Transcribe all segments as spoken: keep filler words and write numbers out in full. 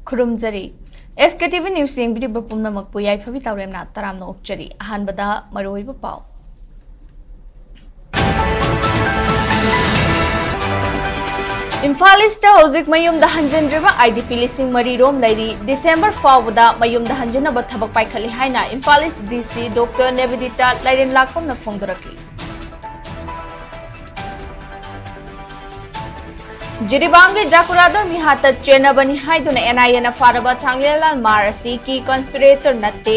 ꯈꯨꯔꯨꯝꯖꯔꯤ꯫ ꯑꯦꯁ ꯀꯦ T V news ꯌꯦꯡꯕꯤꯔꯤꯕ ꯄꯨꯝꯅꯃꯛꯄꯨ ꯌꯥꯏꯐꯕꯤ ꯇꯥꯎꯔꯦꯝꯅ ꯇꯔꯥꯝꯅ ꯑꯣꯛꯆꯔꯤ꯫ ꯑꯍꯥꯟꯕꯗ ꯃꯔꯨꯑꯣꯏꯕ ꯄꯥꯎ꯫ ꯏꯝꯐꯥꯜ ꯏꯁꯇ ꯍꯧꯖꯤꯛ ꯃꯌꯨꯝꯗ ꯍꯟꯖꯤꯟꯗ꯭ꯔꯤꯕ ꯑꯥꯏ ꯗꯤ ꯄꯤ ꯂꯤꯁꯤꯡ ꯃꯔꯤ ꯔꯣꯝ ꯂꯩꯔꯤ꯫ ꯗꯤꯁꯦꯝꯕꯔ ꯐꯥꯎꯕꯗ ꯃꯌꯨꯝꯗ ꯍꯟꯖꯤꯟꯅꯕ ꯊꯕꯛ ꯄꯥꯏꯈꯠꯂꯤ ꯍꯥꯏꯅ ꯏꯝꯐꯥꯜ ꯏꯁ ꯗꯤ ꯁꯤ ꯗꯣꯛꯇꯔ ꯅꯦꯕꯤꯗꯤꯇꯥ ꯂꯥꯏꯔꯦꯟ ꯂꯥꯛꯄꯝꯅ ꯐꯣꯡꯗꯣꯔꯛꯂꯤ꯫ ꯖꯤꯔꯤꯕꯥꯝꯒꯤ ꯖꯥꯀꯨꯔꯥꯗꯣꯔ ꯃꯤꯍꯥꯠꯇ ꯆꯦꯟꯅꯕꯅꯤ ꯍꯥꯏꯗꯨꯅ ꯑꯦꯟ ꯑꯥꯏ ꯑꯦꯅ ꯐꯥꯔꯕ ꯊꯥꯡꯂꯦꯟꯂꯥꯜ ꯃꯥꯔ ꯑꯁꯤ ꯀꯤ ꯀꯟꯁꯄꯤꯔꯦꯇꯔ ꯅꯠꯇꯦ,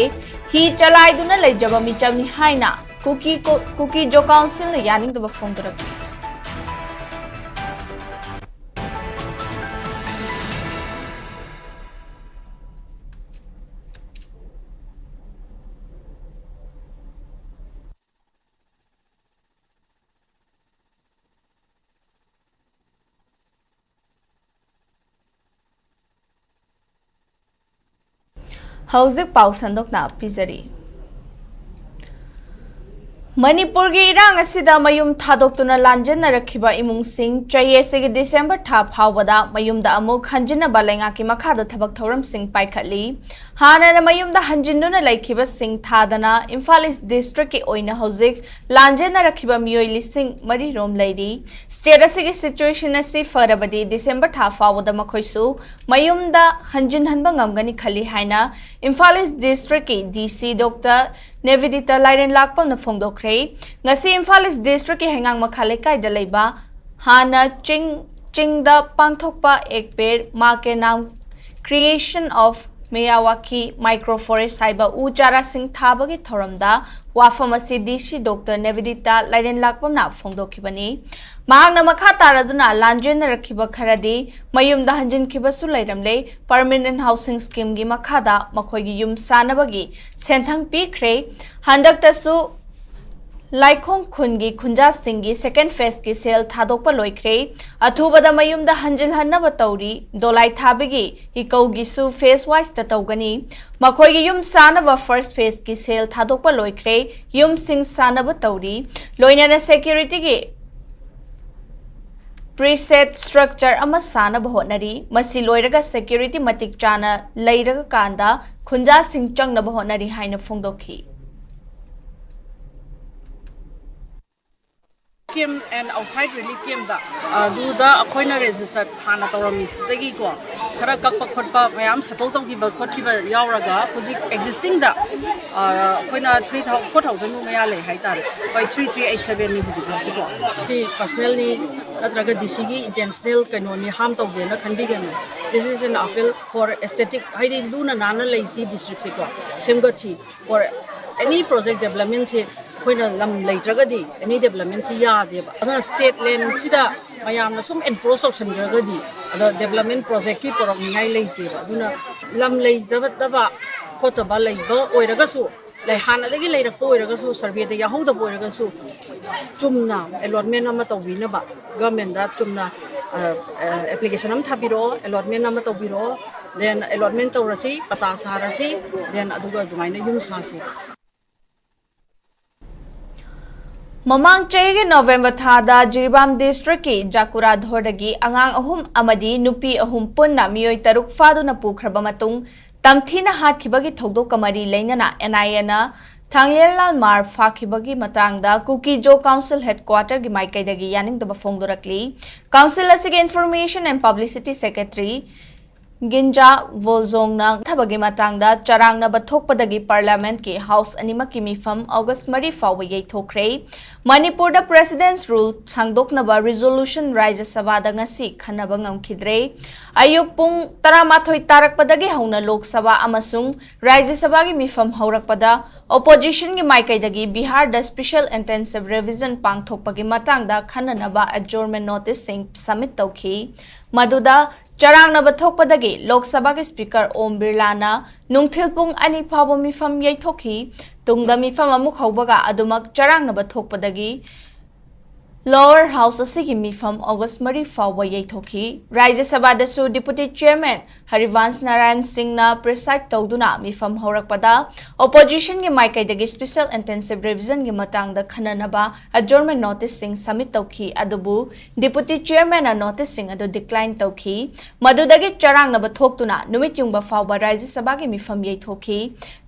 ꯍꯤ ꯆꯂꯥꯏꯗꯨꯅ ꯂꯩꯖꯕ ꯃꯤꯆꯝꯅꯤ ꯍꯥꯏꯅ ꯀꯨꯀꯤ ꯀꯣ-, ꯀꯨꯀꯤ ꯖꯣ ꯀꯥꯎꯟꯁꯤꯜꯅ ꯌꯥꯅꯤꯡꯗꯕ ꯐꯣꯡꯗꯣꯔꯛꯂꯤ꯫ ꯍꯧꯖꯤꯛ ꯄꯥꯎ ꯁꯟꯗꯣꯛꯅ ꯄꯤꯖꯔꯤ꯫ ꯃꯅꯤꯄꯨꯔꯒꯤ ꯏꯔꯥꯡ ꯑꯁꯤꯗ ꯃꯌꯨꯝ ꯊꯥꯗꯣꯛꯇꯨꯅ ꯂꯥꯟꯖꯦꯟꯅꯔꯛꯈꯤꯕ ꯏꯃꯨꯡꯁꯤꯡ ꯆꯍꯤ ꯑꯁꯤꯒꯤ ꯗꯤꯁꯦꯝꯕꯔ ꯊꯥ ꯐꯥꯎꯕꯗ ꯃꯌꯨꯝꯗ ꯑꯃꯨꯛ ꯍꯟꯖꯤꯟꯅꯕ ꯂꯩꯉꯥꯛꯀꯤ ꯃꯈꯥꯗ ꯊꯕꯛ ꯊꯧꯔꯝꯁꯤꯡ ꯄꯥꯏꯈꯠꯂꯤ꯫ ꯍꯥꯟꯅꯅ ꯃꯌꯨꯝꯗ ꯍꯟꯖꯤꯟꯗꯨꯅ ꯂꯩꯈꯤꯕꯁꯤꯡ ꯊꯥꯗꯅ ꯏꯝꯐꯥꯜ ꯏꯁ ꯗꯤꯁꯇ꯭ꯔꯤꯛꯀꯤ ꯑꯣꯏꯅ ꯍꯧꯖꯤꯛ ꯂꯥꯟꯖꯦꯟꯅꯔꯛꯈꯤꯕ ꯃꯤꯑꯣꯏ ꯂꯤꯁꯤꯡ ꯃꯔꯤ ꯔꯣꯝ ꯂꯩꯔꯤ꯫ ꯁ꯭ꯇꯦꯠ ꯑꯁꯤꯒꯤ ꯁꯤꯆꯨꯋꯦꯁꯟ ꯑꯁꯤ ꯐꯔꯕꯗꯤ ꯗꯤꯁꯦꯝꯕꯔ ꯊꯥ ꯐꯥꯎꯕꯗ ꯃꯈꯣꯏꯁꯨ ꯃꯌꯨꯝꯗ ꯍꯟꯖꯤꯟꯍꯟꯕ ꯉꯝꯒꯅꯤ ꯈꯜꯂꯤ ꯍꯥꯏꯅ ꯏꯝꯐꯥꯜ ꯏꯁ ꯗꯤꯁꯇ꯭ꯔꯤꯛꯀꯤ ꯗꯤ ꯁꯤ ꯗꯣꯛꯇꯔ ꯅꯦꯕꯤꯗꯤꯇꯥ ꯂꯥꯏꯔꯦꯟ ꯂꯥꯛꯄꯝꯅ ꯐꯣꯡꯗꯣꯛꯈ꯭ꯔꯦ꯫ ꯉꯁꯤ ꯏꯝꯐꯥꯜ ꯏꯁ ꯗꯤꯁꯇ꯭ꯔꯤꯛꯀꯤ ꯍꯩꯉꯥꯡ ꯃꯈꯥ ꯂꯩꯀꯥꯏꯗ ꯂꯩꯕ ꯍꯥꯟꯅ ꯆꯤꯡ, ꯆꯤꯡꯗ ꯄꯥꯡꯊꯣꯛꯄ ꯑꯦꯛ ꯄꯦꯔ ꯃꯥ ꯀꯦ ꯅꯥꯝ, Creation of Miyawaki Micro Forest ꯍꯥꯏꯕ ꯎ ꯆꯥꯔꯥꯁꯤꯡ ꯊꯥꯕꯒꯤ ꯊꯧꯔꯝꯗ ꯋꯥꯐꯝ ꯑꯁꯤ ꯗꯤ ꯁꯤ ꯗꯣꯛꯇꯔ ꯅꯦꯕꯤꯗꯤꯇꯥ ꯂꯥꯏꯔꯦꯟ ꯂꯥꯛꯄꯝꯅ ꯐꯣꯡꯗꯣꯛꯈꯤꯕꯅꯤ꯫ ꯃꯍꯥꯛꯅ ꯃꯈꯥ ꯇꯥꯔꯗꯨꯅ ꯂꯥꯟꯖꯦꯟꯅꯔꯛꯈꯤꯕ ꯈꯔꯗꯤ ꯃꯌꯨꯝꯗ ꯍꯟꯖꯤꯟꯈꯤꯕꯁꯨ ꯂꯩꯔꯝꯂꯦ꯫ Permanent Housing Scheme ꯒꯤ ꯃꯈꯥꯗ ꯃꯈꯣꯏꯒꯤ ꯌꯨꯝ ꯁꯥꯅꯕꯒꯤ ꯁꯦꯟꯊꯪ ꯄꯤꯈ꯭ꯔꯦ꯫ ꯍꯟꯗꯛꯇꯁꯨ ꯂꯥꯏꯈꯣꯡ ꯈꯨꯟꯒꯤ ꯈꯨꯟꯖꯥꯁꯤꯡꯒꯤ second phase ꯀꯤ ꯁꯦꯜ ꯊꯥꯗꯣꯛꯄ ꯂꯣꯏꯈ꯭ꯔꯦ꯫ ꯑꯊꯨꯕꯗ ꯃꯌꯨꯝꯗ ꯍꯟꯖꯤꯜꯍꯟꯅꯕ ꯇꯧꯔꯤ꯫ ꯗꯣꯂꯥꯏ ꯊꯥꯕꯒꯤ ꯏꯀꯧꯒꯤꯁꯨ phase wise ꯇ ꯇꯧꯒꯅꯤ꯫ ꯃꯈꯣꯏꯒꯤ ꯌꯨꯝ ꯁꯥꯅꯕ first phase ꯀꯤ ꯁꯦꯜ ꯊꯥꯗꯣꯛꯄ ꯂꯣꯏꯈ꯭ꯔꯦ꯫ ꯌꯨꯝꯁꯤꯡ ꯁꯥꯅꯕ ꯇꯧꯔꯤ꯫ ꯂꯣꯏꯅꯅ security ꯒꯤ Preset structure ꯑꯃ ꯁꯥꯅꯕ ꯍꯣꯠꯅꯔꯤ꯫ ꯃꯁꯤ ꯂꯣꯏꯔꯒ security ꯃꯇꯤꯛ ꯆꯥꯅ ꯂꯩꯔꯀꯥꯟꯗ ꯈꯨꯟꯖꯥꯁꯤꯡ ꯆꯪꯅꯕ ꯍꯣꯠꯅꯔꯤ ꯍꯥꯏꯅ ꯐꯣꯡꯗꯣꯛꯈꯤ꯫ Camp and outside relief campꯇ ꯑꯗꯨꯗ ꯑꯩꯈꯣꯏꯅ register ꯍꯥꯟꯅ ꯇꯧꯔꯝꯃꯤꯁꯤꯗꯒꯤꯀꯣ, ꯈꯔ ꯀꯛꯄ ꯈꯣꯠꯄ ꯃꯌꯥꯝ settle ꯇꯧꯈꯤꯕ ꯈꯣꯠꯈꯤꯕ ꯌꯥꯎꯔꯒ, ꯍꯧꯖꯤꯛ existingꯗ ꯑꯩꯈꯣꯏꯅ three thousand, four thousandꯃꯨꯛ ꯃꯌꯥ ꯂꯩ ꯍꯥꯏꯇꯥꯔꯦ꯫ ꯍꯣꯏ, three three eight sevenꯅꯤ ꯍꯧꯖꯤꯛ ꯐꯥꯎꯗꯤꯀꯣ꯫ ꯁꯤ personalꯅꯤ ꯅꯠꯇ꯭ꯔꯒ DCꯒꯤ intentional ꯀꯩꯅꯣꯅꯤ, harm ꯇꯧꯒꯦꯅ ꯈꯟꯕꯤꯒꯅꯨ꯫ This is an appeal for aesthetic, ꯍꯥꯏꯗꯤ ꯂꯨꯅ ꯅꯥꯟꯅ ꯂꯩꯁꯤ districtꯁꯦꯀꯣ, ꯁꯦꯝꯒꯠꯁꯤ꯫ For any project developmentꯁꯦ ꯑꯩꯈꯣꯏꯅ ꯂꯝ ꯂꯩꯇ꯭ꯔꯒꯗꯤ any developmentꯁꯤ ꯌꯥꯗꯦꯕ꯫ ꯑꯗꯨꯅ state landꯁꯤꯗ ꯃꯌꯥꯝꯅ ꯁꯨꯝ encroach ꯇꯧꯁꯟꯈ꯭ꯔꯒꯗꯤ ꯑꯗꯣ development projectꯀꯤ ꯄꯨꯔꯛꯅꯤꯡꯉꯥꯏ ꯂꯩꯇꯦꯕ꯫ ꯑꯗꯨꯅ ꯂꯝ ꯂꯩꯖꯗꯕ ꯈꯣꯠꯇꯕ ꯂꯩꯕ ꯑꯣꯏꯔꯒꯁꯨ, ꯂꯩ-, ꯍꯥꯟꯅꯗꯒꯤ ꯂꯩꯔꯛꯄ ꯑꯣꯏꯔꯒꯁꯨ, surveyꯗ ꯌꯥꯎꯍꯧꯗꯕ ꯑꯣꯏꯔꯒꯁꯨ, ꯆꯨꯝꯅ allotment ꯑꯃ ꯇꯧꯕꯤꯅꯕ, governmentꯗ ꯆꯨꯝꯅ, ꯑ, ꯑ, application ꯑꯃ ꯊꯥꯕꯤꯔꯛꯑꯣ, allotment ꯑꯃ ꯇꯧꯕꯤꯔꯛꯑꯣ, then allotment ꯇꯧꯔꯁꯤ, ꯄꯇꯥ ꯁꯥꯔꯁꯤ, then ꯑꯗꯨꯒ ꯑꯗꯨꯃꯥꯏꯅ ꯌꯨꯝ ꯁꯥꯁꯤ꯫ ꯃꯃꯥꯡ ꯆꯍꯤꯒꯤ November ꯊꯥꯗ ꯖꯤꯔꯤꯕꯥꯝ districtꯀꯤ ꯖꯥꯀꯨꯔꯥꯙꯣꯔꯗꯒꯤ ꯑꯉꯥꯡ ꯑꯍꯨꯝ ꯑꯃꯗꯤ ꯅꯨꯄꯤ ꯑꯍꯨꯝ ꯄꯨꯟꯅ ꯃꯤꯑꯣꯏ ꯇꯔꯨꯛ ꯐꯥꯗꯨꯅ ꯄꯨꯈ꯭ꯔꯕ ꯃꯇꯨꯡ, ꯇꯝꯊꯤꯅ ꯍꯥꯠꯈꯤꯕꯒꯤ ꯊꯧꯗꯣꯛꯀ ꯃꯔꯤ ꯂꯩꯅꯅ NIAꯅ ꯊꯥꯡꯂꯦꯟ ꯂꯥꯜꯃꯥꯔ ꯐꯥꯈꯤꯕꯒꯤ ꯃꯇꯥꯡꯗ ꯀꯨꯀꯤꯖꯣ Council headquarterꯒꯤ ꯃꯥꯏꯀꯩꯗꯒꯤ ꯌꯥꯅꯤꯡꯗꯕ ꯐꯣꯡꯗꯣꯔꯛꯂꯤ꯫ Council ꯑꯁꯤꯒꯤ Information and Publicity Secretary ꯒꯤꯟꯖꯥ ꯕꯣꯜꯖꯣꯡꯅ ꯊꯕꯛꯀꯤ ꯃꯇꯥꯡꯗ ꯆꯔꯥꯡꯅꯕ ꯊꯣꯛꯄꯗꯒꯤ Parliamentꯀꯤ House ꯑꯅꯤꯃꯛꯀꯤ ꯃꯤꯐꯝ August ꯃꯔꯤ ꯐꯥꯎꯕ ꯌꯩꯊꯣꯛꯈ꯭ꯔꯦ꯫ ꯃꯅꯤꯄꯨꯔꯗ President's Rule ꯁꯥꯡꯗꯣꯛꯅꯕ resolution ꯔꯥꯖ꯭ꯌ ꯁꯚꯥꯗ ꯉꯁꯤ ꯈꯟꯅꯕ ꯉꯝꯈꯤꯗ꯭ꯔꯦ꯫ ꯑꯌꯨꯛ ꯄꯨꯡ ꯇꯔꯥꯃꯥꯊꯣꯏ ꯇꯥꯔꯛꯄꯗꯒꯤ ꯍꯧꯅ ꯂꯣꯛ ꯁꯚꯥ ꯑꯃꯁꯨꯡ ꯔꯥꯖ꯭ꯌ ꯁꯚꯥꯒꯤ ꯃꯤꯐꯝ ꯍꯧꯔꯛꯄꯗ oppositionꯒꯤ ꯃꯥꯏꯀꯩꯗꯒꯤ ꯕꯤꯍꯥꯔꯗ special intensive revision ꯄꯥꯡꯊꯣꯛꯄꯒꯤ ꯃꯇꯥꯡꯗ ꯈꯟꯅꯅꯕ adjournment noticeꯁꯤꯡ submit ꯇꯧꯈꯤ꯫ ꯃꯗꯨꯗ ꯆꯔꯥꯡꯅꯕ ꯊꯣꯛꯄꯗꯒꯤ ꯂꯣꯛ ꯁꯚꯥꯒꯤ Speaker ꯑꯣꯝ ꯕꯤꯔꯂꯥꯅ ꯅꯨꯡꯊꯤꯜ ꯄꯨꯡ ꯑꯅꯤ ꯐꯥꯎꯕ ꯃꯤꯐꯝ ꯌꯩꯊꯣꯛꯈꯤ꯫ ꯇꯨꯡꯗ ꯃꯤꯐꯝ ꯑꯃꯨꯛ ꯍꯧꯕꯒ ꯑꯗꯨꯃꯛ ꯆꯔꯥꯡꯅꯕ ꯊꯣꯛꯄꯗꯒꯤ Lower House ꯑꯁꯤꯒꯤ ꯃꯤꯐꯝ August ꯃꯔꯤ ꯐꯥꯎꯕ ꯌꯩꯊꯣꯛꯈꯤ꯫ ꯔꯥꯖ꯭ꯌ ꯁꯚꯥꯗꯁꯨ Deputy Chairman ꯍꯔꯤꯚꯥꯟꯁ ꯅꯥꯔꯥꯌꯟ ꯁꯤꯡꯅ preside ꯇꯧꯗꯨꯅ ꯃꯤꯐꯝ ꯍꯧꯔꯛꯄꯗ oppositionꯒꯤ ꯃꯥꯏꯀꯩꯗꯒꯤ Special Intensive Revisionꯒꯤ ꯃꯇꯥꯡꯗ ꯈꯟꯅꯅꯕ adjournment noticeꯁꯤꯡ submit ꯇꯧꯈꯤ꯫ ꯑꯗꯨꯕꯨ Deputy Chairmanꯅ noticeꯁꯤꯡ ꯑꯗꯨ decline ꯇꯧꯈꯤ꯫ ꯃꯗꯨꯗꯒꯤ ꯆꯔꯥꯡꯅꯕ ꯊꯣꯛꯇꯨꯅ ꯅꯨꯃꯤꯠ ꯌꯨꯡꯕ ꯐꯥꯎꯕ ꯔꯥꯖ꯭ꯌ ꯁꯚꯥꯒꯤ ꯃꯤꯐꯝ ꯌꯩꯊꯣꯛꯈꯤ꯫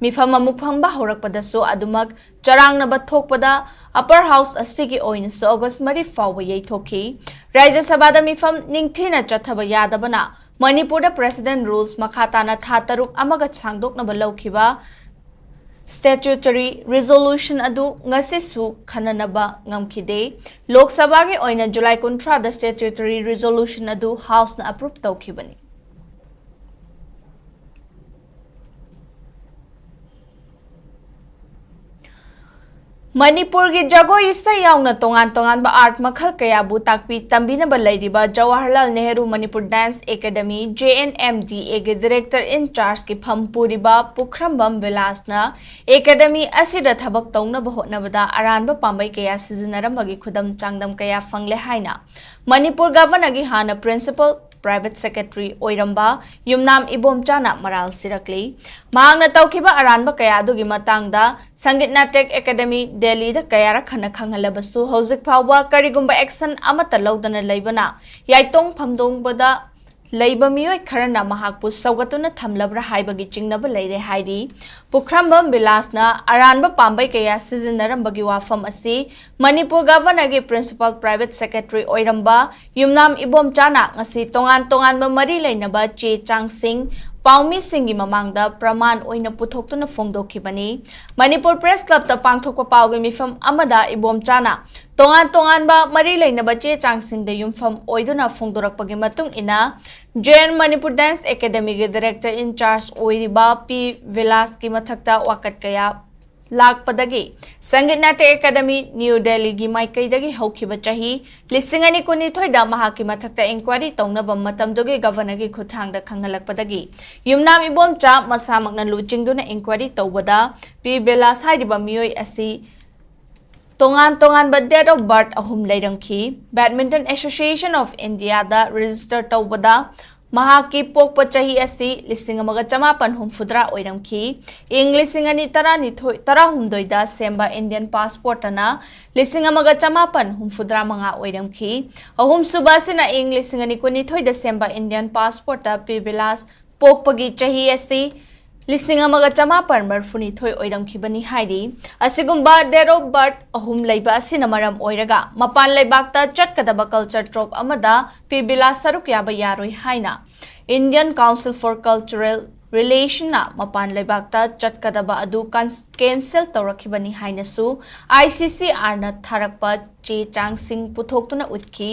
ꯃꯤꯐꯝ ꯑꯃꯨꯛ ꯐꯝꯕ ꯍꯧꯔꯛꯄꯗꯁꯨ ꯑꯗꯨꯃꯛ ꯆꯔꯥꯡꯅꯕ ꯊꯣꯛꯄꯗ Upper House ꯑꯁꯤꯒꯤ ꯑꯣꯏꯅꯁꯨ August ꯃꯔꯤ ꯐꯥꯎꯕ ꯌꯩꯊꯣꯛꯈꯤ꯫ ꯔꯥꯖ꯭ꯌ ꯁꯚꯥꯗ ꯃꯤꯐꯝ ꯅꯤꯡꯊꯤꯅ ꯆꯠꯊꯕ ꯌꯥꯗꯕꯅ ꯃꯅꯤꯄꯨꯔꯗ President Rules ꯃꯈꯥ ꯇꯥꯅ ꯊꯥ ꯇꯔꯨꯛ ꯑꯃꯒ ꯁꯥꯡꯗꯣꯛꯅꯕ ꯂꯧꯈꯤꯕ statutory resolution ꯑꯗꯨ ꯉꯁꯤꯁꯨ ꯈꯟꯅꯅꯕ ꯉꯝꯈꯤꯗꯦ꯫ ꯂꯣꯛ ꯁꯚꯥꯒꯤ ꯑꯣꯏꯅ July ꯀꯨꯟꯊ꯭ꯔꯥꯗ statutory resolution ꯑꯗꯨ Houseꯅ approve ꯇꯧꯈꯤꯕꯅꯤ꯫ ꯃꯅꯤꯄꯨꯔꯒꯤ ꯖꯒꯣꯏ ꯏꯁꯩ ꯌꯥꯎꯅ ꯇꯣꯉꯥꯟ ꯇꯣꯉꯥꯟꯕ art ꯃꯈꯜ ꯀꯌꯥꯕꯨ ꯇꯥꯛꯄꯤ ꯇꯝꯕꯤꯅꯕ ꯂꯩꯔꯤꯕ Jawaharlal Nehru Manipur Dance Academy, JNMDAꯒꯤ Director in Chargeꯀꯤ ꯐꯝ ꯄꯨꯔꯤꯕ ꯄꯨꯈ꯭ꯔꯝꯕꯝ ꯕꯤꯂꯥꯁꯅ Academy ꯑꯁꯤꯗ ꯊꯕꯛ ꯇꯧꯅꯕ ꯍꯣꯠꯅꯕꯗ ꯑꯔꯥꯟꯕ ꯄꯥꯝꯕꯩ ꯀꯌꯥ ꯁꯤꯖꯤꯟꯅꯔꯝꯕꯒꯤ ꯈꯨꯗꯝ ꯆꯥꯡꯗꯝ ꯀꯌꯥ ꯐꯪꯂꯦ ꯍꯥꯏꯅ ꯃꯅꯤꯄꯨꯔ Governorꯒꯤ ꯍꯥꯟꯅ Principal Private Secretary ꯑꯣꯏꯔꯝꯕ ꯌꯨꯝꯅꯥꯝ ꯏꯕꯣꯝꯆꯥꯅ ꯃꯔꯥꯜ ꯁꯤꯔꯛꯂꯤ꯫ ꯃꯍꯥꯛꯅ ꯇꯧꯈꯤꯕ ꯑꯔꯥꯟꯕ ꯀꯌꯥ ꯑꯗꯨꯒꯤ ꯃꯇꯥꯡꯗ ꯁꯪꯒꯤꯠ ꯅꯥꯇꯛ ꯑꯦꯀꯥꯗꯦꯃꯤ ꯗꯦꯜꯂꯤꯗ ꯀꯌꯥꯔꯛ ꯍꯟꯅ ꯈꯪꯍꯜꯂꯕꯁꯨ ꯍꯧꯖꯤꯛ ꯐꯥꯎꯕ ꯀꯔꯤꯒꯨꯝꯕ action ꯑꯃꯠꯇ ꯂꯧꯗꯅ ꯂꯩꯕꯅ ꯌꯥꯏꯇꯣꯡ ꯐꯝꯗꯣꯡꯕꯗ ꯂꯩꯕ ꯃꯤꯑꯣꯏ ꯈꯔꯅ ꯃꯍꯥꯛꯄꯨ ꯁꯧꯒꯠꯇꯨꯅ ꯊꯝꯂꯕ꯭ꯔꯥ ꯍꯥꯏꯕꯒꯤ ꯆꯤꯡꯅꯕ ꯂꯩꯔꯦ ꯍꯥꯏꯔꯤ꯫ ꯄꯨꯈ꯭ꯔꯝꯕꯝ ꯕꯤꯂꯥꯁꯅ ꯑꯔꯥꯟꯕ ꯄꯥꯝꯕꯩ ꯀꯌꯥ ꯁꯤꯖꯤꯟꯅꯔꯝꯕꯒꯤ ꯋꯥꯐꯝ ꯑꯁꯤ ꯃꯅꯤꯄꯨꯔ Governorꯒꯤ Principal Private Secretary ꯑꯣꯏꯔꯝꯕ ꯌꯨꯝꯅꯥꯝ ꯏꯕꯣꯝꯆꯥꯅ ꯉꯁꯤ ꯇꯣꯉꯥꯟ ꯇꯣꯉꯥꯟꯕ ꯃꯔꯤ ꯂꯩꯅꯕ ꯆꯦ ꯆꯥꯡꯁꯤꯡ ꯄꯥꯎꯃꯤꯁꯤꯡꯒꯤ ꯃꯃꯥꯡꯗ ꯄ꯭ꯔꯃꯥꯟ ꯑꯣꯏꯅ ꯄꯨꯊꯣꯛꯇꯨꯅ ꯐꯣꯡꯗꯣꯛꯈꯤꯕꯅꯤ꯫ ꯃꯅꯤꯄꯨꯔ Press Clubꯇ ꯄꯥꯡꯊꯣꯛꯄ ꯄꯥꯎꯒꯤ ꯃꯤꯐꯝ ꯑꯃꯗ ꯏꯕꯣꯝꯆꯥꯅ ꯇꯣꯉꯥꯟ ꯇꯣꯉꯥꯟꯕ ꯃꯔꯤ ꯂꯩꯅꯕ ꯆꯦ ꯆꯥꯡꯁꯤꯡꯗ ꯌꯨꯝꯐꯝ ꯑꯣꯏꯗꯨꯅ ꯐꯣꯡꯗꯣꯔꯛꯄꯒꯤ ꯃꯇꯨꯡ ꯏꯟꯅ, J N Manipur Dance Academyꯒꯤ Director in Charge ꯑꯣꯏꯔꯤꯕ ꯄꯤ ꯕꯤꯂꯥꯁꯀꯤ ꯃꯊꯛꯇ ꯋꯥꯀꯠ ꯀꯌꯥ ꯂꯥꯛꯄꯗꯒꯤ ꯁꯪꯒꯤꯠ ꯅꯥꯇꯛ ꯑꯦꯀꯥꯗꯦꯃꯤ, ꯅ꯭ꯌꯨ ꯗꯦꯜꯂꯤꯒꯤ ꯃꯥꯏꯀꯩꯗꯒꯤ ꯍꯧꯈꯤꯕ ꯆꯍꯤ ꯂꯤꯁꯤꯡ ꯑꯅꯤ ꯀꯨꯟꯅꯤꯊꯣꯏꯗ ꯃꯍꯥꯛꯀꯤ ꯃꯊꯛꯇ inquiry ꯇꯧꯅꯕ ꯃꯇꯝꯗꯨꯒꯤ Governorꯒꯤ ꯈꯨꯠꯊꯥꯡꯗ ꯈꯪꯍꯜꯂꯛꯄꯗꯒꯤ ꯌꯨꯝꯅꯥꯝ ꯏꯕꯣꯝꯆꯥ ꯃꯁꯥꯃꯛꯅ ꯂꯨꯆꯤꯡꯗꯨꯅ inquiry ꯇꯧꯕꯗ ꯄꯤ ꯕꯤꯂꯥꯁ ꯍꯥꯏꯔꯤꯕ ꯃꯤꯑꯣꯏ ꯑꯁꯤ ꯇꯣꯉꯥꯟ ꯇꯣꯉꯥꯟꯕ date of birth ꯑꯍꯨꯝ ꯂꯩꯔꯝꯈꯤ꯫ Badminton Association of Indiaꯗ register ꯇꯧꯕꯗ ꯃꯍꯥꯛꯀꯤ ꯄꯣꯛꯄ ꯆꯍꯤ ꯑꯁꯤ ꯂꯤꯁꯤꯡ ꯑꯃꯒ ꯆꯃꯥꯄꯟ ꯍꯨꯝꯐꯨꯇꯔꯥ ꯑꯣꯏꯔꯝꯈꯤ꯫ ꯏꯪ ꯂꯤꯁꯤꯡ ꯑꯅꯤ ꯇꯔꯥꯅꯤꯊꯣꯏ, ꯇꯔꯥꯍꯨꯝꯗꯣꯏꯗ ꯁꯦꯝꯕ Indian passportꯇꯅ ꯂꯤꯁꯤꯡ ꯑꯃꯒ ꯆꯃꯥꯄꯟ ꯍꯨꯝꯐꯨꯇꯔꯥ ꯃꯉꯥ ꯑꯣꯏꯔꯝꯈꯤ꯫ ꯑꯍꯨꯝꯁꯨꯕ ꯑꯁꯤꯅ ꯏꯪ ꯂꯤꯁꯤꯡ ꯑꯅꯤ ꯀꯨꯟꯅꯤꯊꯣꯏꯗ ꯁꯦꯝꯕ Indian passportꯇ ꯄꯤ ꯕꯤꯂꯥꯁ ꯄꯣꯛꯄꯒꯤ ꯆꯍꯤ ꯑꯁꯤ ꯂꯤꯁꯤꯡ ꯑꯃꯒ ꯆꯃꯥꯄꯟ ꯃꯔꯤꯐꯨꯅꯤꯊꯣꯏ ꯑꯣꯏꯔꯝꯈꯤꯕꯅꯤ ꯍꯥꯏꯔꯤ꯫ ꯑꯁꯤꯒꯨꯝꯕ date of birth ꯑꯍꯨꯝ ꯂꯩꯕ ꯑꯁꯤꯅ ꯃꯔꯝ ꯑꯣꯏꯔꯒ ꯃꯄꯥꯟ ꯂꯩꯕꯥꯛꯇ ꯆꯠꯀꯗꯕ culture troop ꯑꯃꯗ ꯄꯤ ꯕꯤꯂꯥꯁ ꯁꯔꯨꯛ ꯌꯥꯕ ꯌꯥꯔꯣꯏ ꯍꯥꯏꯅ Indian Council for Cultural Relationsꯅ ꯃꯄꯥꯟ ꯂꯩꯕꯥꯛꯇ ꯆꯠꯀꯗꯕ ꯑꯗꯨ ꯀꯟ-, cancel ꯇꯧꯔꯛꯈꯤꯕꯅꯤ ꯍꯥꯏꯅꯁꯨ ICCRꯅ ꯊꯥꯔꯛꯄ ꯆꯦ ꯆꯥꯡꯁꯤꯡ ꯄꯨꯊꯣꯛꯇꯨꯅ ꯎꯠꯈꯤ꯫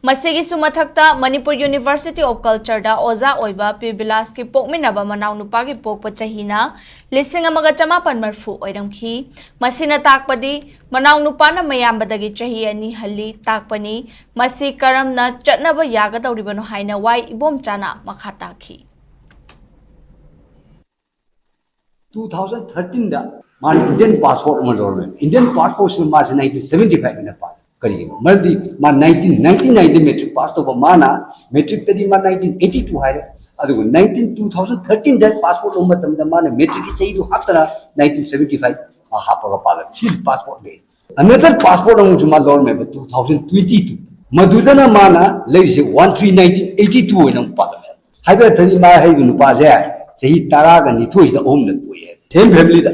ꯃꯁꯤꯒꯤꯁꯨ ꯃꯊꯛꯇ, Manipur University of Cultureꯗ ꯑꯣꯖꯥ ꯑꯣꯏꯕ ꯄꯤ ꯕꯤꯂꯥꯁꯀꯤ ꯄꯣꯛꯃꯤꯟꯅꯕ ꯃꯅꯥꯎꯅꯨꯄꯥꯒꯤ ꯄꯣꯛꯄ ꯆꯍꯤꯅ ꯂꯤꯁꯤꯡ ꯑꯃꯒ ꯆꯃꯥꯄꯟ ꯃꯔꯤꯐꯨ ꯑꯣꯏꯔꯝꯈꯤ꯫ ꯃꯁꯤꯅ ꯇꯥꯛꯄꯗꯤ ꯃꯅꯥꯎꯅꯨꯄꯥꯅ ꯃꯌꯥꯝꯕꯗꯒꯤ ꯆꯍꯤ ꯑꯅꯤ ꯍꯜꯂꯤ ꯇꯥꯛꯄꯅꯤ꯫ ꯃꯁꯤ ꯀꯔꯝꯅ ꯆꯠꯅꯕ ꯌꯥꯒꯗꯧꯔꯤꯕꯅꯣ ꯍꯥꯏꯅ ꯋꯥꯏ ꯏꯕꯣꯝꯆꯥꯅ ꯃꯈꯥ ꯇꯥꯈꯤ꯫ Two thousand thirteenꯗ ꯃꯥꯅ Indian passport ꯑꯃ ꯂꯧꯔꯝꯃꯦ꯫ Indian passportꯁꯤꯅ ꯃꯥꯁꯦ nineteen seventy fiveꯅ ꯄꯥꯜꯂꯦ꯫ ꯀꯔꯤꯒꯤꯅꯣ? ꯃꯔꯝꯗꯤ ꯃꯥ nineteen ninety nineꯗ matric pass ꯇꯧꯕ, ꯃꯥꯅ matricꯇꯗꯤ ꯃꯥ nineteen eighty two ꯍꯥꯏꯔꯦ, ꯑꯗꯨꯒ nineteen two thousand thirteenꯗ passport ꯂꯧꯕ ꯃꯇꯝꯗ ꯃꯥꯅ matricꯀꯤ ꯆꯍꯤꯗꯨ ꯍꯥꯞꯇꯅ nineteen seventy five ꯃꯥ ꯍꯥꯞꯄꯒ ꯄꯥꯜꯂꯦ꯫ ꯁꯤ passportꯅꯦ꯫ Another passport ꯑꯃꯁꯨ ꯃꯥ ꯂꯧꯔꯝꯃꯦꯕ two thousand twenty two, ꯃꯗꯨꯗꯅ ꯃꯥꯅ ꯂꯩꯔꯤꯁꯦ one three nineteen eighty two ꯑꯣꯏꯅ ꯑꯃꯨꯛ ꯄꯥꯜꯂꯝꯃꯦ꯫ ꯍꯥꯏꯕ ꯑꯔꯊꯗꯤ ꯃꯥ ꯍꯥꯏꯔꯤꯕ ꯅꯨꯄꯥꯁꯦ ꯆꯍꯤ ꯇꯔꯥꯒ ꯅꯤꯊꯣꯏꯁꯤꯗ ꯑꯍꯨꯝꯂꯛ ꯄꯣꯛꯑꯦ, same familyꯗ꯫